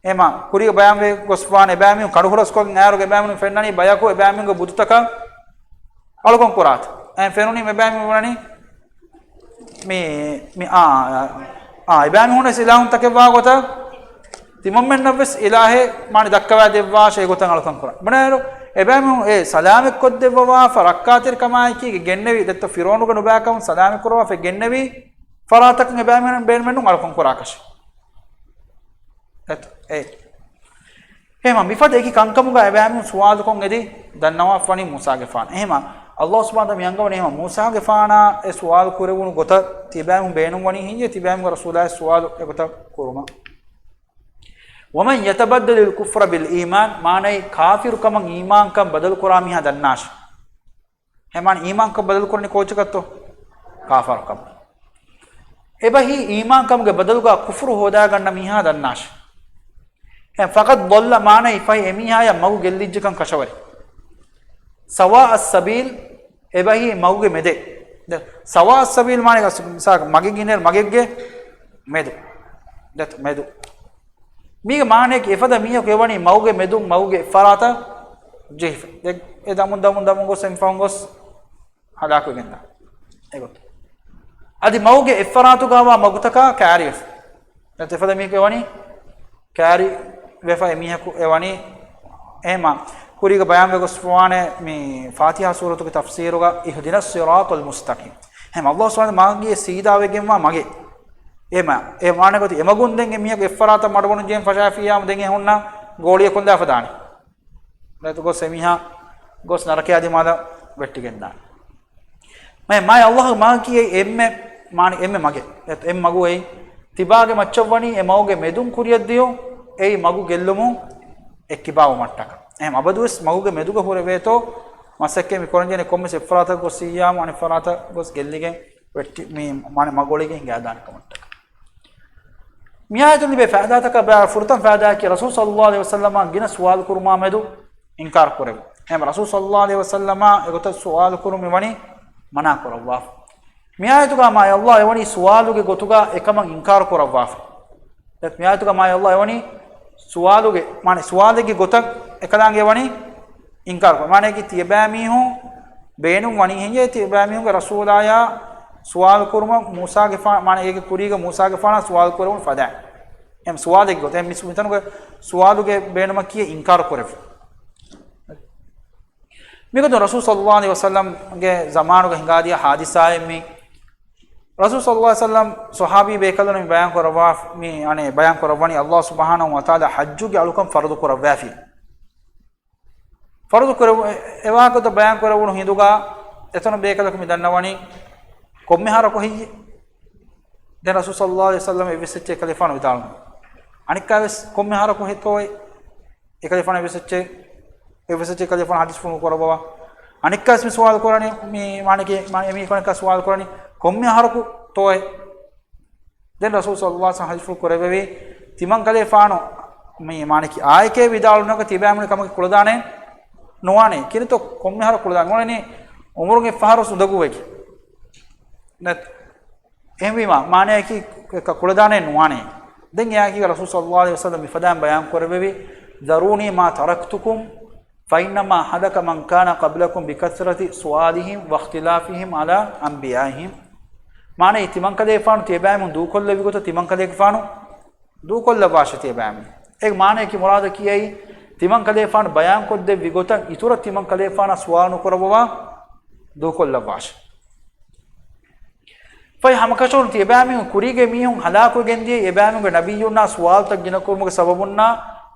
އެމާ ކުރީގަ ބަޔާންވެ ގޮސްފާނެ އެބައިމީހުން ކަނޑު ހުރަސްކޮށްގެން އައިރުގަ އެބައިމީހުން ފެންނަނީ ބަޔަކު އެބައިމީހުންގެ ބުދުތަކަށް އަޅުކަން ކުރާތަ؟ އެ ފެނުނީ އެބައިމީހުން ބުނަނީ މި، މި، އާ، އާ، އެބައިމީހުން ވެސް އިލާހުންތަކެއް ވާ ގޮތަށް ތިމަންމެންނަށް ވެސް އިލާހެއް މާނަ ދައްކަވާ ދެއްވާށޭ އެގޮތަށް އަޅުކަން ކުރާ. ބުނާއިރު އެބައިމީހުން އެ ސަލާމަތް ކޮށްދެއްވަވާފަ ރައްކާތެރިކަމާއެކީގެ ގެންނެވި ދެއްތޯ ފިރުޢައުނުގެ ނުބައިކަމުން ސަލާމަތް ކުރައްވާފަ ގެންނެވި ފަރާތަކުން އެބައިމީހުން ބޭނުމެއްނު އަޅުކަން ކުރާކަށެއް. އެތަ، އެ. އެހެމަ މިފަދަ އެކި ކަންކަމުގަ އެބައިމީހުން ސުވާލުކޮށް އެދި ދަންނަވާފަނީ މޫސާގެފާނު. އެހެމަ އައްލާހު ސުބްޙާނަހު ވަތަޢާލާ މި އަންގަވަނީ އެހެމަ މޫސާގެފާނާ އެ ސުވާލު ކުރެވުނު ގޮތަށް ތިބައިމީހުން ބޭނުންވަނީ ހިންޖެ ތިބައިމީހުންގެ ރަސޫލާއަށް ސުވާލު އެގޮތަށް ކުރުމަށް. ومن يتبدل الكفر بالإيمان، މާނައީ ކާފިރުކަމަށް އީމާންކަން ބަދަލުކުރާ މީހާ ދަންނާށި. އެ މާނަ އީމާންކަން ބަދަލުކުރަނީ ކޯއްޗަކަށްތޯ؟ ކާފަރުކަން. އެބަހީ އީމާންކަމުގެ ބަދަލުގަ ކުފުރު ހޯދާގަންނަ މީހާ ދަންނާށި. އެ، فقد ضل، މާނައީ ފަހެ އެމީހާޔަށް މަގު ގެއްލިއްޖެކަން ކަށަވަރި. سواء السبيل، އެބަހީ މަގުގެ މެދެއް. ދެ، سواء السبيل މާނަ މިސާލަކަށް މަގެއް އިންނައިރު މަގެއްގެ މެދު. ދެ، މެދު. މީގެ މާނަޔަކީ އެފަދަ މީހަކު އެވަނީ މަގުގެ މެދުން މަގުގެ އެއްފަރާތަށް ޖެހިފަ. ދެ، އެ ދަމުން ދަމުން ދަމުން ގޮސް އެންމެ ފަހުން ގޮސް ހަލާކުވެގެންދާ. އެގޮތަށް. އަދި މަގުގެ އެއްފަރާތުގަވާ މަގުތަކާ ކާރިވެފަ. ދެ އެފަދަ މީހަކު އެވަނީ ކާރިވެފަ އެމީހަކު އެވަނީ. އެހެމާ ކުރީގަ ބަޔާންވެ ގޮސްފަވާނެ މި ފާތިހާ ސޫރަތުގެ ތަފްސީރުގަ اهدنا الصراط المستقيم. އެހެމާ ﷲ ސުބްޙާނަހޫ މާގެ ސީދާވެގެންވާ މަގެއް. އެމާ، އެ މާނަ ގޮތި އެމަގުން ދެން އެމީހަކު އެއްފަރާތަށް މަޑުވަނު ޖެހެން ފަށާފިއްޔާމު ދެން އެ ހުންނަ ގޯޅިއަކުން ދާފަ ދާނެ. ދެ އެތަ ގޮސް އެމީހާ ގޮސް ނަރަކަޔާ ދިމާލަށް ވެއްޓިގެންދާނެ. މާ، މާ ﷲ މާ ކިޔައި އެންމެ، މާނަ އެންމެ މަގެއް. އެ އެންމެ މަގު އެއީ ތިބާގެ މައްޗަށްވަނީ އެ މަގުގެ މެދުން ކުރިއަށް ދިޔުން، އެއީ މަގު ގެއްލުމުން އެއްކިބާވުމަށްޓަކަ. އެހެން އަބަދުވެސް މަގުގެ މެދުގަ ހުރެވޭތޯ، މަސައްކަތް މި ކުރަންޖެހޭނެ ކޮންމެސް އެއްފަރާތަކަށް ގޮސް ސިއްޔާމު އަނެއްފަރާތަށް ގޮސް ގެއްލިގެން ވެއްޓި، މި މާނަ މަގު އޮޅިގެން ހިނގާދާނެ ކަމަށްޓަކަ. މި އާޔަތުން ލިބޭ ފައިދާތަކަށް ބައި ފުރަތަމަ ފައިދާއަކީ ރަސޫލު ޞައްލަﷲ ޢަލައިހި ވަސައްލަމަށް ގިނަ ސުވާލު ކުރުމާ މެދު އިންކާރު ކުރެވުން. އެހެން ރަސޫލު ޞައްލަﷲ ޢަލައިހި ވަސައްލަމަށް އެގޮތަށް ސުވާލު ކުރުން މި ވަނީ މަނާ ކުރައްވާފަ. މި އާޔަތުގަ މާ ﷲ އެވަނީ ސުވާލުގެ ގޮތުގަ އެކަމަށް އިންކާރު ކުރައްވާފަ. ދެ މި އާޔަތުގަ މާ ﷲ އެވަނީ ސުވާލުގެ، މާނަ ސުވާލެއްގެ ގޮތަށް އެކަލާނގެ ވަނީ އިންކާރު ކުރަން. މާނަޔަކީ ތިޔަބައިމީހުން ބޭނުން ވަނީ ހެއްޔޭ ތިޔަބައިމީހުންގެ ރަސޫލާޔާ ސުވާލު ކުރުމަށް މޫސާގެފާ، މާނަ އޭގެ ކުރީގެ މޫސާގެފާނާ ސުވާލު ކުރެވުނު ފަދައިން. އެހެން ސުވާލެއްގެ ގޮތަށް އެހެން މިސް-، މިތަނުގެ ސުވާލުގެ ބޭނުމަކީ އިންކާރު ކުރެވި. މިގޮތުން ރަސޫލު ޞައްލަﷲ ޢަލައިހި ވަސައްލަމްގެ ޒަމާނުގަ ހިނގާދިޔަ ޙާދިސާއެއް މީ. ރަސޫލު ޞައްލަﷲ ޢަލައިހި ވަސައްލަމް ޞަޙާބީ ބޭކަލުން މި ބަޔާން ކުރައްވާ، މި އަނެއް ބަޔާން ކުރައްވަނީ ﷲ ސުބްޙާނަހޫ ވަތަޢާލާ ޙައްޖުގެ އަޅުކަން ފަރުޟު ކުރައްވާފި. ފަރުޟު ކުރެވު-، އެ، އެވާހަކަތައް ބަޔާން ކުރެވުނު ހިނދުގަ އެތަނުން ބޭކަލަކު މި ދަންނަވަނީ ކޮންމެ އަހަރަކު ހެއްޔޭ؟ ދެން ރަސޫލު ޞައްލަﷲ ޢަލައިހި ވަސައްލަމް އެއްވެސް އެއްޗެއް ކަލޭފާނު ވިދާޅުނު. އަނެއްކާވެސް ކޮންމެ އަހަރަކު ހެއްތޯއޭ؟ އެކަލޭފާނު އެއްވެސް އެއްޗެއް، އެއްވެސް އެއްޗެއް ކަލޭފާނު ޙަދީޘްފުޅު ކުރައްވަވާ. އަނެއްކާވެސް މި ސުވާލު ކުރަނީ، މި މާނައަކީ، މާ-، އެމީހަކު އަނެއްކާ ސުވާލު ކުރަނީ ކޮންމެ އަހަރަކު ތޯއޭ؟ ދެން ރަސޫލު ޞައްލަﷲ ޢަލައިހި ވަސައްލަމް ޙަދީޘްފުޅު ކުރެއްވެވީ، ތިމަން ކަލޭފާނު މި މާނައަކީ އާއެކޭ ވިދާޅުވި ކަމަކީ ކުޅަދާނެ ނުވާނެ. ކިރިތޯ ކޮންމެ އަހަރަކު ކުޅަދާނެ ނުވާނެ، އުމުރުން އެއްފަހަރު އުނދަގޫވެގެން. ނަތް. އެހެންވީމާ، މާނައަކީ ކުޅަދާނެ ނުވާނެ. ދެން އެއާއެކީގަ ރަސޫލު ޞައްލަﷲ ޢަލައިހި ވަސައްލަމް މިފަދައިން ބަޔާން ކުރެއްވެވި، ذروني ما تركتكم فإنما هلك من كان قبلكم بكثرة سؤالهم واختلافهم على أنبيائهم. މާނައީ ތިމަންކަލޭފާނު ތިޔަބައިމީހުން ދޫކޮށްލެއްވި ގޮތަށް ތިމަންކަލޭގެފާނު ދޫކޮށްލައްވާށޭ ތިޔަބައިމީހުން. އޭގެ މާނައަކީ މުރާދަކީ އެއީ، ތިމަންކަލޭފާނު ބަޔާންކޮށްދެއްވި ގޮތަށް އިތުރަށް ތިމަންކަލޭފާނާ ސުވާލު ނުކުރައްވަވާ ދޫކޮށްލައްވާށޭ. ފަހެ ހަމަކަށަވަރުން ތިޔަބައިމީހުން ކުރީގެ މީހުން ހަލާކުވެގެންދިޔައީ އެބައިމީހުންގެ ނަބިއްޔުންނާ ސުވާލުތައް ގިނަކުރުމުގެ ސަބަބުންނާ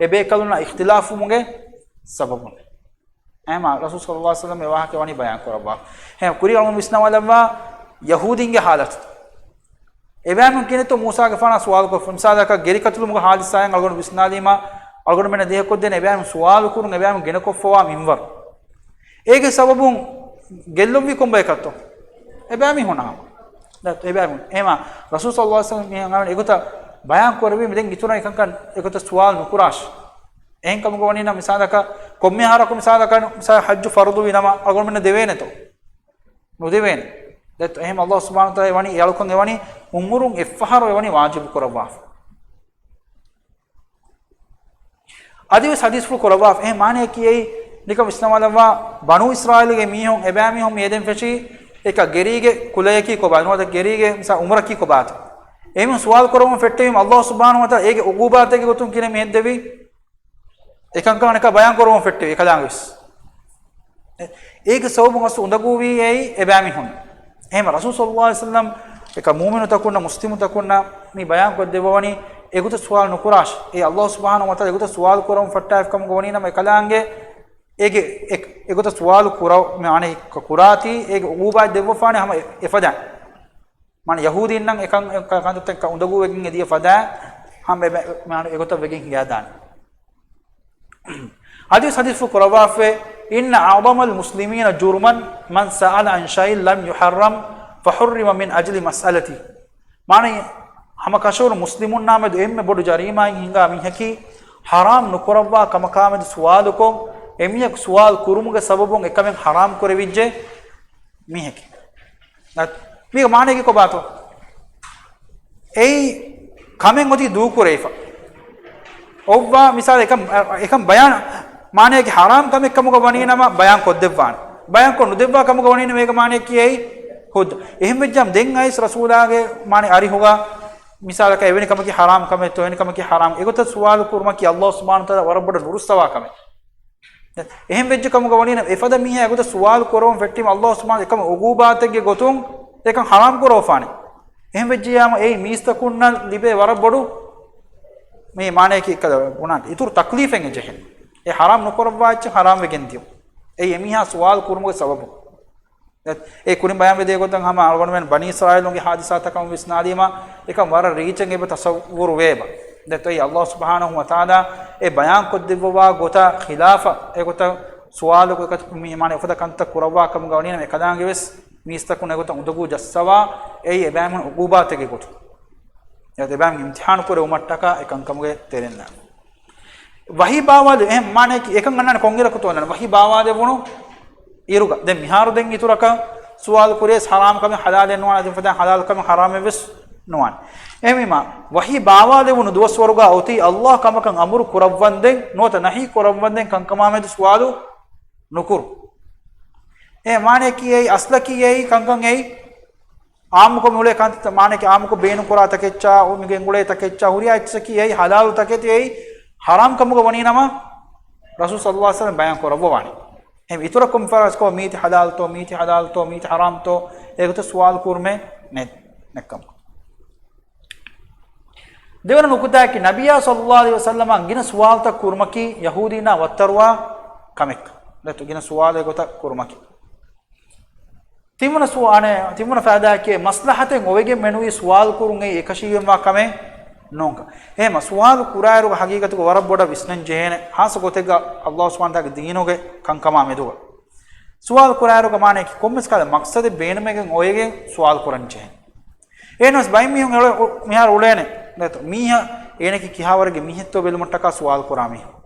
އެބޭކަލުންނާ އިޚްތިލާފުވުމުގެ ސަބަބުން. އެހެމާ ރަސޫލު ޞައްލަﷲ ޢަލައިހި ވަސައްލަމް އެ ވާހަކަ ވަނީ ބަޔާން ކުރައްވާ. އެހެން ކުރީ އަޅުގަނޑު ވިސްނަވާލައްވާ ޔަހޫދީންގެ ޙާލަތު. އެބައިމީހުން ކިހިނެއްތޯ މޫސާގެފާނާ ސުވާލު ކޮށްފަ. މިސާލަކަށް ގެރި ކަތުލުމުގެ ޙާދިސާއިން އަޅުގަނޑު ވިސްނާލީމާ، އަޅުގަނޑުމެންނަށް ދިހަކޮށްދޭނެ އެބައިމީހުން ސުވާލު ކުރުން އެބައިމީހުން ގެނެކޮށްފަވާ މިންވަރު. އޭގެ ސަބަބުން ގެއްލުންވީ ކޮންބަޔަކަށްތޯ؟ އެބައިމީހުންނާ. ދެ އެބައިމީހުން. އެހެމާ ރަސޫލު ޞައްލަﷲ ޢަލައިހި ވަސައްލަމް މި އަންނަ އެގޮތަށް ބަޔާން ކުރެއްވީ މި ދެން އިތުރަށް އެކަންކަން އެގޮތަށް ސުވާލު ނުކުރާށޭ. އެހެންކަމުގަ ވަނީ ނަމަ މިސާލަކަށް ކޮންމެ އަހަރަކު މިސާލަކަށް މިސާލަށް ޙައްޖު ފަރުޟުވީ ނަމަ އަޅުގަނޑުމެންނަށް ދެވޭނެތޯ؟ ނުދެވޭނެ. ދެއްތޯ؟ އެހެން ﷲ ސުބްޙާނަހޫ ވަތަޢާލާ ވަނީ އެ އަޅުކަން އެވަނީ އުމުރުން އެއްފަހަރު އެވަނީ ވާޖިބު ކުރައްވާފަ. އަދިވެސް ޙަދީޘްފުޅު ކުރައްވާފަ. އެހެން މާނައަކީ އެއީ ނިކަން ވިސްނަވާލައްވާ ބަނޫ އިސްރާއީލުގެ މީހުން އެބައިމީހުން މި އެދެން ފެށީ އެކަ ގެރީގެ ކުލަޔަކީ ކޮބާ؟ ނުވަތަ ގެރީގެ މިސާ އުމުރަކީ ކޮބާތޯ؟ އެމީހުން ސުވާލު ކުރަމުން ފެއްޓެވީމަ ﷲ ސުބްޙާނަހޫ ވަތަޢާލާ އޭގެ ޢުޤޫބާތެއްގެ ގޮތުން ކިހިނެއް މި ހެއްދެވީ؟ އެކަންކަން އަނެކާ ބަޔާން ކުރަމުން ފެއްޓެވި އެކަލާނގެވެސް. އެ، އޭގެ ސަބަބުން އަސްލު އުނދަގޫވީ އެއީ އެބައިމީހުން. އެހެން ރަސޫލު ޞައްލަﷲ ޢަލައިހި ވަސައްލަމް އެކަ މުއުމިނުތަކުންނަށް މުސްލިމުތަކުންނަށް މި ބަޔާން ކޮށްދެއްވަވަނީ އެގޮތަށް ސުވާލު ނުކުރާށޭ. އެއީ ﷲ ސުބްޙާނަހޫ ވަތަޢާލާ އެގޮތަށް ސުވާލު ކުރަމުން ފައްޓާފި ކަމުގަ ވަނީ ނަމަ އެކަލާނގެ އޭގެ އެ، އެގޮތަށް ސުވާލު ކުރަ، މި އަނެއް ކުރާތީ އޭގެ ޢުޤޫބާތް ދެއްވަފާނެ ހަމަ އެ، އެފަދައިން. މާނަ ޔަހޫދީންނަށް އެކަން، އެ ކަ، ކަންތައްތަކަށް އުނދަގޫވެގެން އެދިޔަ ފަދައިން ހަމަ އެ މާނަ އެގޮތަށް ވެގެން ހިނގާދާނެ. ޙަދީޘް ޙަދީޘްފު ކުރައްވާފައި، إن أعظم المسلمين جرما من سأل عن شيء لم يحرم فحرم من أجل مسألته. މާނަ ހަމަ ކަށަވަރު މުސްލިމުންނާމެދު އެންމެ ބޮޑު ޖަރީމާއެއް ހިނގާ މީހަކީ، ޙަރާމް ނުކުރައްވާ ކަމަކާމެދު ސުވާލުކޮށް، އެމީހަކު ސުވާލު ކުރުމުގެ ސަބަބުން އެކަމެއް ޙަރާމް ކުރެވިއްޖެ މީހެކޭ. މީގެ މާނައަކީ ކޮބާތޯ؟ އެއީ ކަމެއް އޮތީ ދޫކުރެވިފަ. އޮއްވާ މިސާލަކަށް އެކަން، އެކަން ބަޔާން، މާނައަކީ ޙަރާމް ކަމެއް ކަމުގަ ވަނީނަމަ ބަޔާން ކޮށްދެއްވާނެ. ބަޔާން ކޮށް ނުދެއްވާ ކަމުގަ ވަނީނަމަ އޭގެ މާނައަކީ އެއީ ހުއްދަ. އެހެން ވެއްޖާމަ ދެން އައިސް ރަސޫލާގެ މާނަ އަރިހުގަ މިސާލަކަށް އެވެނި ކަމަކީ ޙަރާމް ކަމެއްތޯ، އެވެނި ކަމަކީ ޙަރާމް. އެގޮތަށް ސުވާލު ކުރުމަކީ ﷲ ސުބްޙާނަހޫ ވަތަޢާލާ ވަރަށް ބޮޑަށް ނުރުއްސަވާ ކަމެއް. އެހެން ވެއްޖެ ކަމުގަ ވަނީނަމަ އެފަދަ މީހާ އެގޮތަށް ސުވާލު ކުރައްވަން ފެއްޓީމަ ﷲ ސުބްޙާނަހޫ އެކަމަށް ޢުޤޫބާތެއްގެ ގޮތުން އެކަން ޙަރާމް ކުރައްވާފާނެ. އެހެން ވެއްޖިއްޔާމަ އެއީ މީސްތަކުންނަށް ލިބޭ ވަރަށް ބޮޑު މި މާނައަކީ ކަލަ ބުނާނެ އިތުރު ތަކްލީފެއް އެ ޖެހެން. އެ ޙަރާމް ނުކުރައްވާ އެއްޗެއް ޙަރާމް ވެގެން ދިޔުން. އެއީ އެމީހާ ސުވާލު ކުރުމުގެ ސަބަބު. އެ ކުރިން ބަޔާންވެދޭ ގޮތަށް ހަމަ އަޅުގަނޑުމެން ބަނީ އިސްރާއީލުންގެ ޙާދިސާތަކަށް ވިސްނާލީމަ، އެކަން ވަރަށް ރީޗެއް އެބަ ތަޞައްވުރު ވޭބަ. ދެތޯ ﷲ ސުބްޙާނަހޫ ވަތަޢާލާ އެ ބަޔާން ކޮށްދެއްވަވާ ގޮތަށް ޚިލާފަށް އެގޮތަށް ސުވާލު އެކަ-، މި މާނަ އެފަދަ ކަންތައް ކުރައްވާ ކަމުގަ ވަނީނަމަ އެކަލާނގެ ވެސް މީސްތަކުން އެގޮތަށް އުނދަގޫ ޖައްސަވާ އެއީ އެބައިމީހުން ޢުޤޫބާތެއްގެ ގޮތުން. އެ އެބައިމީހުން އިމްތިޙާނު ކުރެވުމަށްޓަކާ އެ ކަންކަމުގެ ތެރެއިން ވަޙީ ބާވާލެ-، އެހެން މާނައަކީ އެކަން އަންނާނެ ކޮންއިރަކުތޯ އަންނާނެ؟ ވަޙީ ބާވާލެވުނު އިރުގަ. ދެން މިހާރު ދެން އިތުރަކަށް ސުވާލު ކުރިޔަސް ޙަރާމް ކަމެއް ޙަލާލެއް ނުވާނެ، އަދި ފަދަ ޙަލާލު ކަމެއް ޙަރާމެއް ވެސް ނުވާނެ. އެހެންވީމާ، ވަޙީ ބާވާލެވުނު ދުވަސްވަރުގަ އޮތީ ﷲ ކަމަކަށް އަމުރު ކުރައްވަންދެން ނުވަތަ ނަހީ ކުރައްވަންދެން ކަންކަމާމެދު ސުވާލު ނުކުރު. އެ މާނައަކީ އެއީ، އަސްލަކީ އެއީ، ކަންކަން އެއީ، ޢާއްމުކޮށް މި އުޅޭ ކަންތައް، މާނައަކީ ޢާއްމުކޮށް ބޭނުންކުރާ ތަކެއްޗާ، މި ގެންގުޅޭ ތަކެއްޗާ، ހުރިހާ އެއްޗަކީ އެއީ ޙަލާލު ތަކެތި، އެއީ ޙަރާމް ކަމުގަ ވަނީނަމަ، ރަސޫލު ޞައްލަﷲ ޢަލައިހި ވަސައްލަމަ ބަޔާން ކުރައްވަވާނެ. އެހެން އިތުރަށް ކޮންފަރާސްކޮށް މީތި ޙަލާލުތޯ، މީތި ޙަލާލުތޯ، މީތި ޙަރާމްތޯ، އެގޮތަށް ސުވާލު ކުރުމެއް ނެތް، ނެތްކަމަކު. ދެވަނަ ނުކުތާއަކީ، ނަބިއްޔާ ޞައްލަﷲ ޢަލައިހި ވަސައްލަމަށް ގިނަ ސުވާލުތައް ކުރުމަކީ ޔަހޫދީންނާ ވައްތަރުވާ ކަމެއް. ދެތޯ ގިނަ ސުވާލެއް ގޮތަށް ކުރުމަކީ. ތިންވަނަ ސުވާ-، އަނެ، ތިންވަނަ ފައިދާއަކީ، މަސްލަހަތެއް އޮވެގެން މެނުވީ ސުވާލު ކުރުން އެއީ އެކަށީގެންވާ ކަމެއް ނޫންކަން. އެހެންމަ ސުވާލު ކުރާއިރުގަ ޙަޤީޤަތުގަ ވަރަށް ބޮޑަށް ވިސްނަން ޖެހޭނެ، ޚާއްޞަ ގޮތެއްގަ ﷲ ސުބްޙާނަހޫ ވަތަޢާލާގެ ދީނުގެ ކަންކަމާ މެދުގަ. ސުވާލު ކުރާއިރުގަ މާނައަކީ ކޮންމެސް ކަހަލަ މަޤްޞަދެއް ބޭނުމެގެން އޮވެގެން ސުވާލު ކުރަން ޖެހޭ. އެހެނަސް ބައެއް މީހުން އެޅެ-، މިހާރު އުޅޭނެ. ދެތޯ މީހާ އޭނަކީ ކިހާވަރެއްގެ މީހެއްތޯ ބެލުމަށްޓަކާ ސުވާލު ކުރާ މީހުން.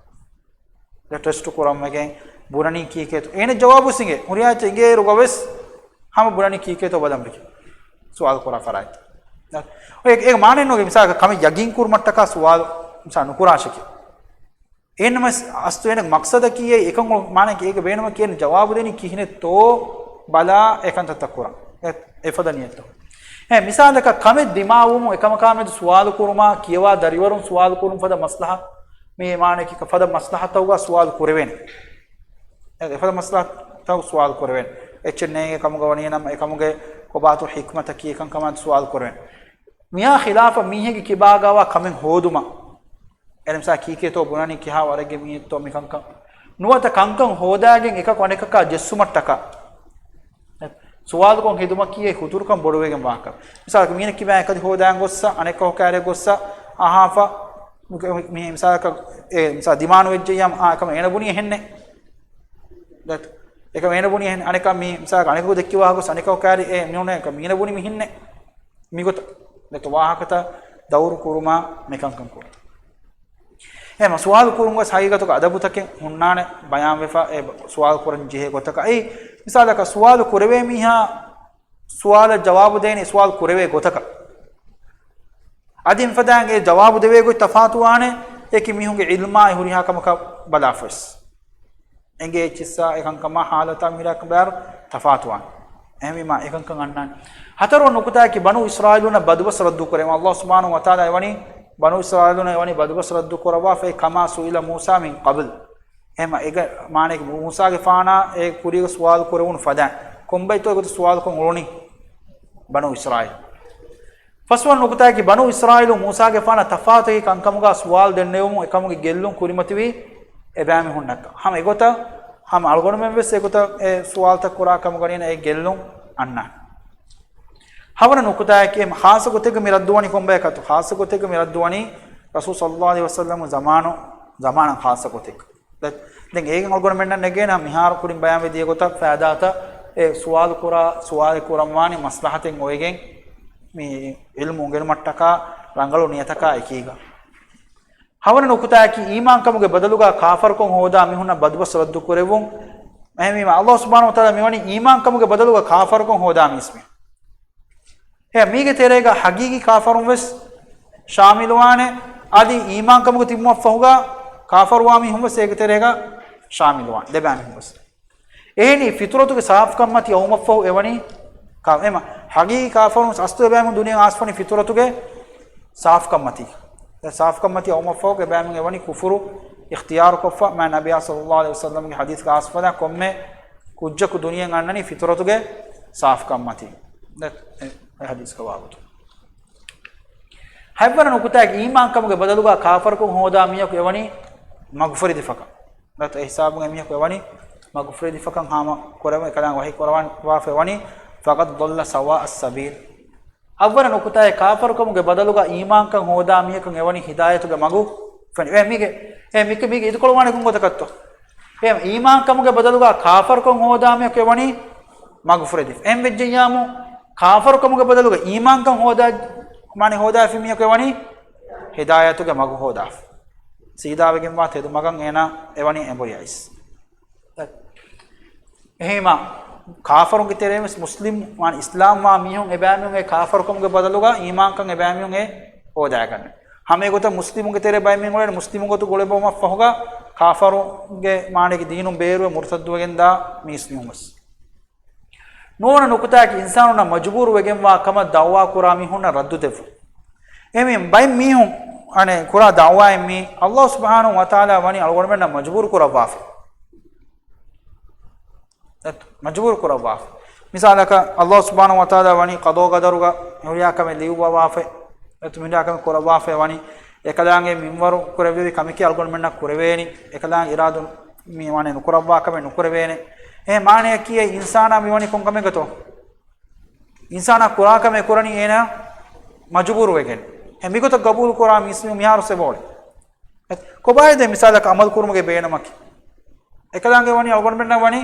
ޓެސްޓު ކުރަންވެގެން ބުނަނީ ކީކޭތޯ؟ އޭނަ ޖަވާބު ސިނގޭ. ހުރިހާ އެއްޗެއް އިނގޭއިރުގަ ވެސް ހަމަ ބުނަނީ ކީކޭތޯ ބަލަން ވެގެން ސުވާލު ކުރާ ފަރާތް. އެ، އޭގެ މާނައެއް ނޫން މިސާލަކަށް ކަމެއް ޔަގީން ކުރުމަށްޓަކާ ސުވާލު މިސާލަކަށް ނުކުރާށެކޭ. އެހެންނަމަވެސް އަސްލު އޭނަގެ މަޤްޞަދަކީ އެއީ އެކަން މާނައަކީ އޭގެ ބޭނުމަކީ އޭނަ ޖަވާބު ދެނީ ކިހިނެއްތޯ ބަލާ އެ ކަންތައްތައް ކުރަން. އެ، އެފަދަ ނިޔަތްތަކުން. އެ، މިސާލަކަށް ކަމެއް ދިމާވުމުން އެކަމަކާމެދު ސުވާލު ކުރުމާ ކިޔަވާ ދަރިވަރުން ސުވާލު ކުރުން ފަދަ މަސްލަހަ، މި މާނައަކީ ފަދަ މަސްލަހަތަކުގަ ސުވާލު ކުރެވޭނެ. އެ، އެފަދަ މަސްލަހަތަކު ސުވާލު ކުރެވޭނެ. އެއްޗެއް ނޭނގޭ ކަމުގަ ވަނީނަމަ އެކަމުގެ ކޮބާތޯ ޙިކްމަތަކީ އެކަންކަމާ ސުވާލު ކުރެވޭނެ. މިއާ ޚިލާފަށް މީހެއްގެ ކިބާގަވާ ކަމެއް ހޯދުމަށް. އެ މިސާ ކީކޭތޯ ބުނަނީ ކިހާ ވަރެއްގެ މީހެއްތޯ މިކަންކަން. ނުވަތަ ކަންކަން ހޯދާގެން އެކަކު އަނެކަކާ ޖެއްސުމަށްޓަކާ. ސުވާލުކޮށް ހެދުމަކީ އެ ހުތުރުކަން ބޮޑުވެގެން ވާކަ. މިސާލަކަށް މީނަ ކިބާ އެކަދި ހޯދާން ގޮއްސަ، އަނެކަކު ކާރި ގޮއްސަ، އަހާފަ، މި މިސާލަކަށް އެ މިސާ ދިމާނު ވެއްޖެއްޔާ، އާ، އެކަމަ އޭނަ ބުނީ އެހެންނެ. ދެތޯ. އެކަމަ އޭނަ ބުނީ އެހެން، އަނެކަ މި މިސާލަކަށް އަނެކަކު ދެއްކި ވާހަކަ ގޮއްސަ، އަނެކަކު ކާރި އެ މި އޮންނަ އެކަ މީނަ ބުނީ މިހިންނެ. މިގޮތަށް. ދެތޯ ވާހަކަތައް ދައުރު ކުރުމާ މިކަންކަން ކުރުން. އެހެންމަ ސުވާލު ކުރުން ގޮސް ހަގީގަތުގަ އަދަބުތަކެއް ހުންނާނެ ބަޔާންވެފަ އެ ސުވާލު ކުރަން ޖެހޭ ގޮތަކަށް. އެއީ މިސާލަކަށް ސުވާލު ކުރެވޭ މީހާ ސުވާލަށް ޖަވާބު ދޭނެ ސުވާލު ކުރެވޭ ގޮތަކަށް. އަދި މިފަދައިން އެ ޖަވާބު ދެވޭ ގޮތް ތަފާތުވާނެ، އެކި މީހުންގެ ޢިލްމާއި ހުރިހާ ކަމަކަށް ބަލާފަވެސް. އެނގޭ އެއްޗިއްސާ އެކަންކަމާ ހާލަތާ މިރާކަ ބާރު ތަފާތުވާނެ. އެހެންވީމާ އެކަންކަން އަންނާނެ. ހަތަރުވަނަ ނުކުތާއަކީ ބަނޫ އިސްރާއީލުންނަށް ބަދުބަސް ރައްދު ކުރެވުން. ﷲ ސުބްޙާނަހޫ ވަތަޢާލާ އެވަނީ ބަނޫ އިސްރާއީލުންނަށް އެވަނީ ބަދުބަސް ރައްދު ކުރައްވާފައި كما سئل موسى من قبل. އެހެންމަ އޭގެ މާނައަކީ މޫސާގެފާނާ އެ ކުރީގަ ސުވާލު ކުރެވުނު ފަދައިން. ކޮންބައިތޯ އެގޮތަށް ސުވާލުކޮށް އުޅުނީ ބަނޫ އިސްރާއީލު. ފަސްވަނަ ނުކުތާއަކީ ބަނޫ އިސްރާއީލު މޫސާގެފާނަށް ތަފާތު ކަންކަމުގަ ސުވާލު ދެންނެވުމުން އެކަމުގެ ގެއްލުން ކުރިމަތިވީ އެބައިމީހުންނަށްކަން. ހަމަ އެގޮތަށް ހަމަ އަޅުގަނޑުމެން ވެސް އެގޮތަށް އެ ސުވާލުތައް ކުރާ ކަމުގަ ވަނީ އެ ގެއްލުން އަންނާނެ. ހަވަނަ ނުކުތާއަކީ އެ ޚާއްޞަ ގޮތެއްގަ މި ރައްދުވަނީ ކޮންބަޔަކަށްތޯ؟ ޚާއްޞަ ގޮތެއްގަ މި ރައްދުވަނީ ރަސޫލު ޞައްލައްލާހު ޢަލައިހި ވަސައްލަމް ޒަމާނު، ޒަމާނަށް ޚާއްޞަ ގޮތެއް. ދެ-، ދެން އޭގެން އަޅުގަނޑުމެންނަށް ނެގޭނެ މިހާރު ކުރިން ބަޔާންވެ ދިޔަ ގޮތަށް ފައިދާތައް އެ ސުވާލު ކުރާ، ސުވާލެއް ކުރަންވާނީ މަސްލަހަތެއް އޮވެގެން މި ޢިލްމު އުނގެނުމަށްޓަކާ ރަނގަޅު ނިޔަތަކާ އެކީގަ. ހަވަނަ ނުކުތާއަކީ، އީމާންކަމުގެ ބަދަލުގަ ކާފަރުކަން ހޯދާ މީހުންނަށް ބަދުބަސް ރައްދު ކުރެވުން. އެހެންވީމަ، ﷲ ސުބްޙާނަހޫ ވަތަޢާލާ މިވަނީ އީމާންކަމުގެ ބަދަލުގަ ކާފަރުކަން ހޯދާ މީސްމީ. އެ މީގެ ތެރޭގަ ޙަޤީޤީ ކާފަރުން ވެސް ޝާމިލުވާނެ، އަދި އީމާންކަމުގަ ތިބުމަށްފަހުގަ ކާފަރުވާ މީހުން ވެސް އޭގެ ތެރޭގަ ޝާމިލުވާނެ، ދެބައިމީހުން ވެސް. އެހެނީ، ފިޠުރަތުގެ ސާފުކަންމަތީ އައުމަށްފަހު އެވަނީ ކާ-، އެމަ، ޙަޤީޤީ ކާފަރުން އަސްލު އެބައިމީހުން ދުނިޔެ އާސްފަނީ ފިޠުރަތުގެ ސާފުކަންމަތީ. އެ ސާފުކަންމަތީ އައުމަށްފަހު އެބައިމީހުން އެވަނީ ކުފުރު އިޚްތިޔާރުކޮށްފަ، މާ ނަބިއްޔާ ޞައްލައްލާހު ޢަލައިހި ވަސައްލަމްގެ ޙަދީޘްގަ އަސްފަދާ ކޮންމެ ކުއްޖަކު ދުނިޔެއަށް އަންނަނީ ފިޠުރަތުގެ ސާފުކަންމަތީ. ދެ-، އެ، އެ ޙަދީޘްގެ ވާގޮތުން. ހަތްވަނަ ނުކުތާއަކީ، އީމާންކަމުގެ ބަދަލުގަ ކާފަރުކަން ހޯދާ މީހަކު އެވަނީ މަގުފުރެދިފަކަން. ދެ އެ ހިސާބުން އެމީހަކު އެވަނީ މަގުފުރެދިފަކަން ހާމަ ކުރެވެ، އެކަލާނގެ ވަޙީ ކުރަވާފަ އެވަނީ، فَقَدْ ضَلَّ سَوَاءَ السَّبِيلِ. އަށްވަނަ ނުކުތާއެއް، ކާފަރުކަމުގެ ބަދަލުގަ އީމާންކަން ހޯދާ މީހަކަށް އެވަނީ ހިދާޔަތުގެ މަގު ފެނި. އެ މީގެ، އެ މިކަ-، މީގެ އިދިކޮޅުވާނެ ކޮން ގޮތަކަށްތޯ؟ އެ އީމާންކަމުގެ ބަދަލުގަ ކާފަރުކަން ހޯދާ މީހަކަށް އެވަނީ މަގުފުރެދިފަ. އެހެން ވެއްޖެއްޔާމު، ކާފަރުކަމުގެ ބަދަލުގަ އީމާންކަން ހޯދާ، މާނަ ހޯދާފި މީހަކަށް އެވަނީ ހިދާޔަތުގެ މަގު ހޯދާފަ. ސީދާވެގެންވާ ތެދު މަގަށް އޭނާ އެވަނީ އެނބުރި އައިސް. އެހީމަ، ކާފަރުންގެ ތެރޭ ވެސް މުސްލިމް، ވާން އިސްލާމްވާ މީހުން އެބައިމީހުން އެ ކާފަރުކަމުގެ ބަދަލުގަ އީމާންކަން އެބައިމީހުން އެ ހޯދާގަންނަ. ހަމައެގޮތަށް މުސްލިމުންގެ ތެރޭ ބައިމީހުން އުޅެނީ މުސްލިމުން ގޮތުގަ އުޅެބައުމަށްފަހުގަ ކާފަރުންގެ މާނައަކީ ދީނުން ބޭރުވެ މުރުތައްދުވެގެންދާ މީސްމީހުން ވެސް. ނުވަނަ ނުކުތާއަކީ އިންސާނުންނަށް މަޖުބޫރުވެގެންވާ ކަމަށް ދަޢުވާ ކުރާ މީހުންނަށް ރައްދު ދެއްވުން. އެމީ ބައެއް މީހުން އަނެއް ކުރާ ދަޢުވާއެއް މީ، ﷲ ސުބްޙާނަހޫ ވަތަޢާލާ ވަނީ އަޅުގަނޑުމެންނަށް މަޖުބޫރު ކުރައްވާފަ. އެ، މަޖުބޫރު ކުރައްވާފަ. މިސާލަކަށް، ﷲ ސުބްޙާނަހޫ ވަތަޢާލާ ވަނީ ޤަޟާ ޤަދަރުގަ ހުރިހާ ކަމެއް ލިޔުއްވަވާފަ، އެތު މިހުރިހާ ކަމެއް ކުރައްވާފަ ވަނީ، އެކަލާނގެ މިންވަރު ކުރެއްވެވި ކަމެކޭ އަޅުގަނޑުމެންނަށް ކުރެވޭނީ، އެކަލާނގެ އިރާދު މި ވަނީ ނުކުރައްވާ ކަމެއް ނުކުރެވޭނެ. އެ މާނަޔަކީ އެ އިންސާނާ މިވަނީ ކޮން ކަމެއްގަތޯ؟ އިންސާނާ ކުރާ ކަމެއް ކުރަނީ އޭނާ މަޖުބޫރުވެގެން. އެ މިގޮތަށް ގަބޫލު ކުރާ މީސްމީހުން މިހާރު ސެބޯޅެ. ކޮބާއޭ ދެން މިސާލަކަށް އަމަލު ކުރުމުގެ ބޭނުމަކީ؟ އެކަލާނގެ ވަނީ އަޅުގަނޑުމެންނަށް ވަނީ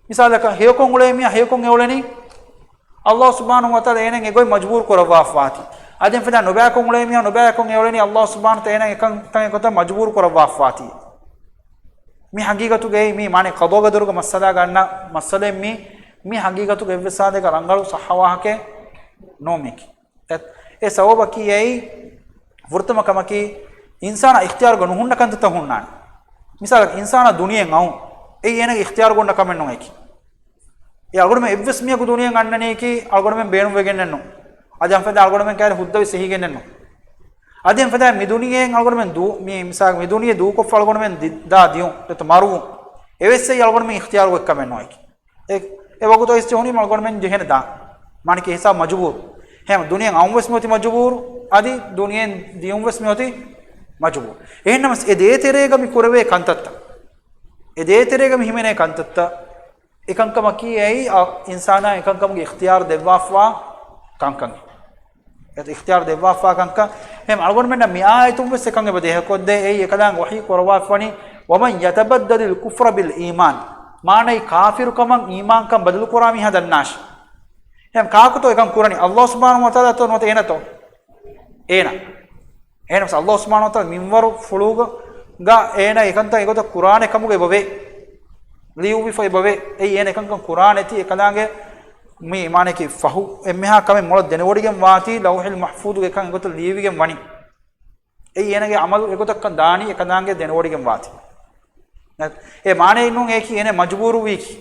މިސާލަކަށް ހެޔޮކޮށް އުޅޭ މީހާ ހެޔޮކޮށް އެއުޅެނީ ﷲ ސުބްޙާނަހޫ ވަތަޢާލާ އޭނަ އެގޮތް މަޖުބޫރު ކުރައްވާފައިވާތީ. އަދި އެފަދަ ނުބައިކޮށް އުޅޭ މީހާ ނުބައިކޮށް އެއުޅެނީ ﷲ ސުބްޙާނަހޫ ވަތަޢާލާ އޭނަ އެކަން ތަން އެގޮތަށް މަޖުބޫރު ކުރައްވާފައިވާތީ. މި ހަގީގަތުގައި މީ މާނަ ޤަޟާ ޤަދަރުގެ މައްސަލާގަ އަންނަ މައްސަލައެއް މީ، މި ހަގީގަތުގަ އެއްވެސް އާދައިގަ ރަނގަޅު ޞައްޙަ ވާހަކައެއް ނޫން މީކީ. އެ، އެ ސަބަބަކީ އެއީ، ފުރަތަމަ ކަމަކީ، އިންސާނާ އިޚްތިޔާރުގަ ނުހުންނަ ކަންތައްތައް ހުންނާނެ. މިސާލަކަށް، އިންސާނާ ދުނިޔެއަށް އައުން، އެއީ އޭނަގެ އިޚްތިޔާރުގަ އޮންނަ ކަމެއް ނޫން އެކީ. އެ އަޅުގަނޑުމެން އެއްވެސް މީހަކު ދުނިޔެއަށް އަންނަނީކީ އަޅުގަނޑުމެން ބޭނުންވެގެންނެއްނު. އަދި އެފަދަ އަޅުގަނޑުމެން ކައިރި ހުއްދަވެސް އެހިގެންނެއްނު. އަދި އެފަދަ މި ދުނިޔެއިން އަޅުގަނޑުމެން ދޫ-، މި މިސާލަކަށް މި ދުނިޔެ ދޫކޮށްފަ އަޅުގަނޑުމެން ދި-، ދާ ދިޔުން، ދެތު މަރުވުން. އެވެސް އެއީ އަޅުގަނޑުމެން އިޚްތިޔާރު އޮތް ކަމެއް ނޫން އެކީ. އެ، އެ ވަގުތު އައިސް ޖެހުނީމަ އަޅުގަނޑުމެން ޖެހޭނެ ދާން. މާނައަކީ ހިސާބު މަޖުބޫރު. ހެމަ ދުނިޔެއަށް އައުން ވެސް މިއޮތީ މަޖުބޫރު، އަދި ދުނިޔެއިން ދިޔުން ވެސް މިއޮތީ މަޖުބޫރު. އެހެންނަމަސް އެ ދޭތެރޭގަ މި ކުރެވޭ ކަންތައްތައް، އެ ދޭތެރޭގަ މި ހިމެނޭ ކަންތައްތައް، އެކަންކަމަކީ އެއީ އަ، އިންސާނާ އެކަންކަމުގެ އިޚްތިޔާރު ދެއްވާފަވާ ކަންކަން. އެ އިޚްތިޔާރު ދެއްވާފަވާ ކަންކަން. ހެމަ އަޅުގަނޑުމެންނަށް މި އާޔަތުން ވެސް އެކަން އެބަ ދޭހަކޮށްދޭ. އެއީ އެކަލާނގެ ވަޙީ ކުރައްވާފަވަނީ، وَمَنْ يَتَبَدَّلِ الْكُفْرَ بِالْإِيمَانِ. މާނައީ ކާފިރުކަމަށް އީމާންކަން ބަދަލުކުރާ މީހާ ދަންނާށި. ހެމަ ކާކުތޯ އެކަން ކުރަނީ؟ ﷲ ސުބްޙާނަހޫ ވަތަޢާލާތޯ ނުވަތަ އޭނަތޯ؟ އޭނަ. އެހެނަސް ﷲ ސުބްޙާނަހޫ ވަތަޢާލާ މިންވަރު ފުޅުގަ އޭނަ އެކަންތައް އެގޮތަށް ކުރާނެ ކަމުގަ އެބަވޭ. ލިޔުއްވިފަ އެބަވޭ. އެއީ އޭނަ އެކަންކަން ކުރާނެތީ އެކަލާނގެ މި މާނައަކީ ފަހު އެންމެހާ ކަމެއް މޮޅަށް ދެނެވޮޑިގެން ވާތީ ލައުޙުލް މަޙްފޫޡުގަ އެކަން އެގޮތަށް ލިޔެވިގެން ވަނީ. އެއީ އޭނަގެ އަމަލު އެގޮތަށްކަން ދާނީ އެކަލާނގެ ދެނެވޮޑިގެން ވާތީ. އެ މާނައެއް ނޫން އެއީކީ އޭނަ މަޖުބޫރުވީކީ.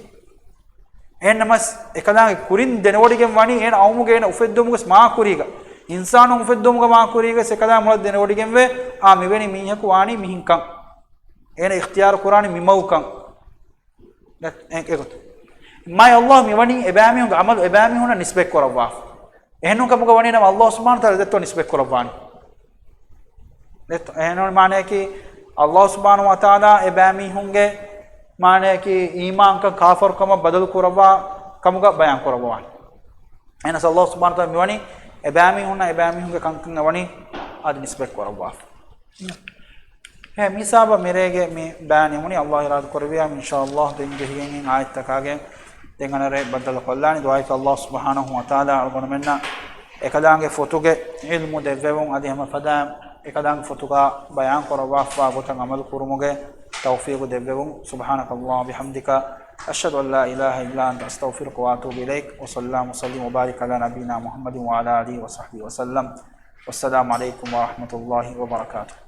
އެހެންނަމަސް އެކަލާނގެ ކުރިން ދެނެވޮޑިގެން ވަނީ އޭނަ އައުމުގަ އޭނަ އުފެއްދުމުގެ މާ ކުރީގަ، އިންސާނުން އުފެއްދުމުގެ މާ ކުރީގަ އެކަލާނގެ މޮޅަށް ދެނެވޮޑިގެންވެ، އާ މިވެނި މީހަކު ވާނީ މިހެންކަން. އޭނަ އިޚްތިޔާރު ކުރާނީ މިމަގުކަން. އެ-، އެ-، އެގޮތުން. މާތް ﷲ މިވަނީ އެބައިމީހުންގެ އަމަލު އެބައިމީހުންނަށް ނިސްބަތް ކުރައްވާފަ. އެހެންނޫން ކަމުގަ ވަނީ ނަމަ ﷲ ސުބްޙާނަހޫ ވަތަޢާލާ ދެއްތޯ ނިސްބަތް ކުރައްވާނީ. ދެއްތޯ؟ އެހެންނޫން މާނައަކީ ﷲ ސުބްޙާނަހޫ ވަތަޢާލާ އެބައިމީހުންގެ މާނައަކީ އީމާންކަން ކާފަރުކަމަށް ބަދަލު ކުރައްވާ ކަމުގަ ބަޔާން ކުރައްވާނީ. އެހެނަސް ﷲ ސުބްޙާނަހޫ ވަތަޢާލާ މިވަނީ އެބައިމީހުންނަށް އެބައިމީހުންގެ ކަންކަން އެވަނީ އަދި ނިސްބަތް ކުރައްވާފަ. ހޭ، މިސާބަ މިރޭގެ މި ބަޔާން ނިމުނީ. އައްލާހު އިރާދަ ކުރެއްވިޔާ، އިންޝާ އައްލާހު ދެން ޖެހިގެން އާޔަތްތަކާގެ ދެން އަނެއް ރޭ ބައްދަލު ކޮށްލާނީ. ދުޢާއަކީ އައްލާހު ސުބްޙާނަހު ވަތަޢާލާ އަޅުގަނޑުމެންނަށް އެކަލާނގެ ފޮތުގެ ޢިލްމު ދެއްވެވުން، އަދި ހަމަ ފަދައިން އެކަލާނގެ ފޮތުގަ ބަޔާން ކުރައްވާފަވާ ގޮތަށް ޢަމަލު ކުރުމުގެ ތައުފީޤު ދެއްވެވުން. سبحانك اللهم وبحمدك، أشهد أن لا إله إلا أنت، أستغفرك وأتوب إليك. وصلى اللهم وسلم وبارك على نبينا محمد وعلى آله وصحبه وسلم. والسلام عليكم ورحمة الله وبركاته.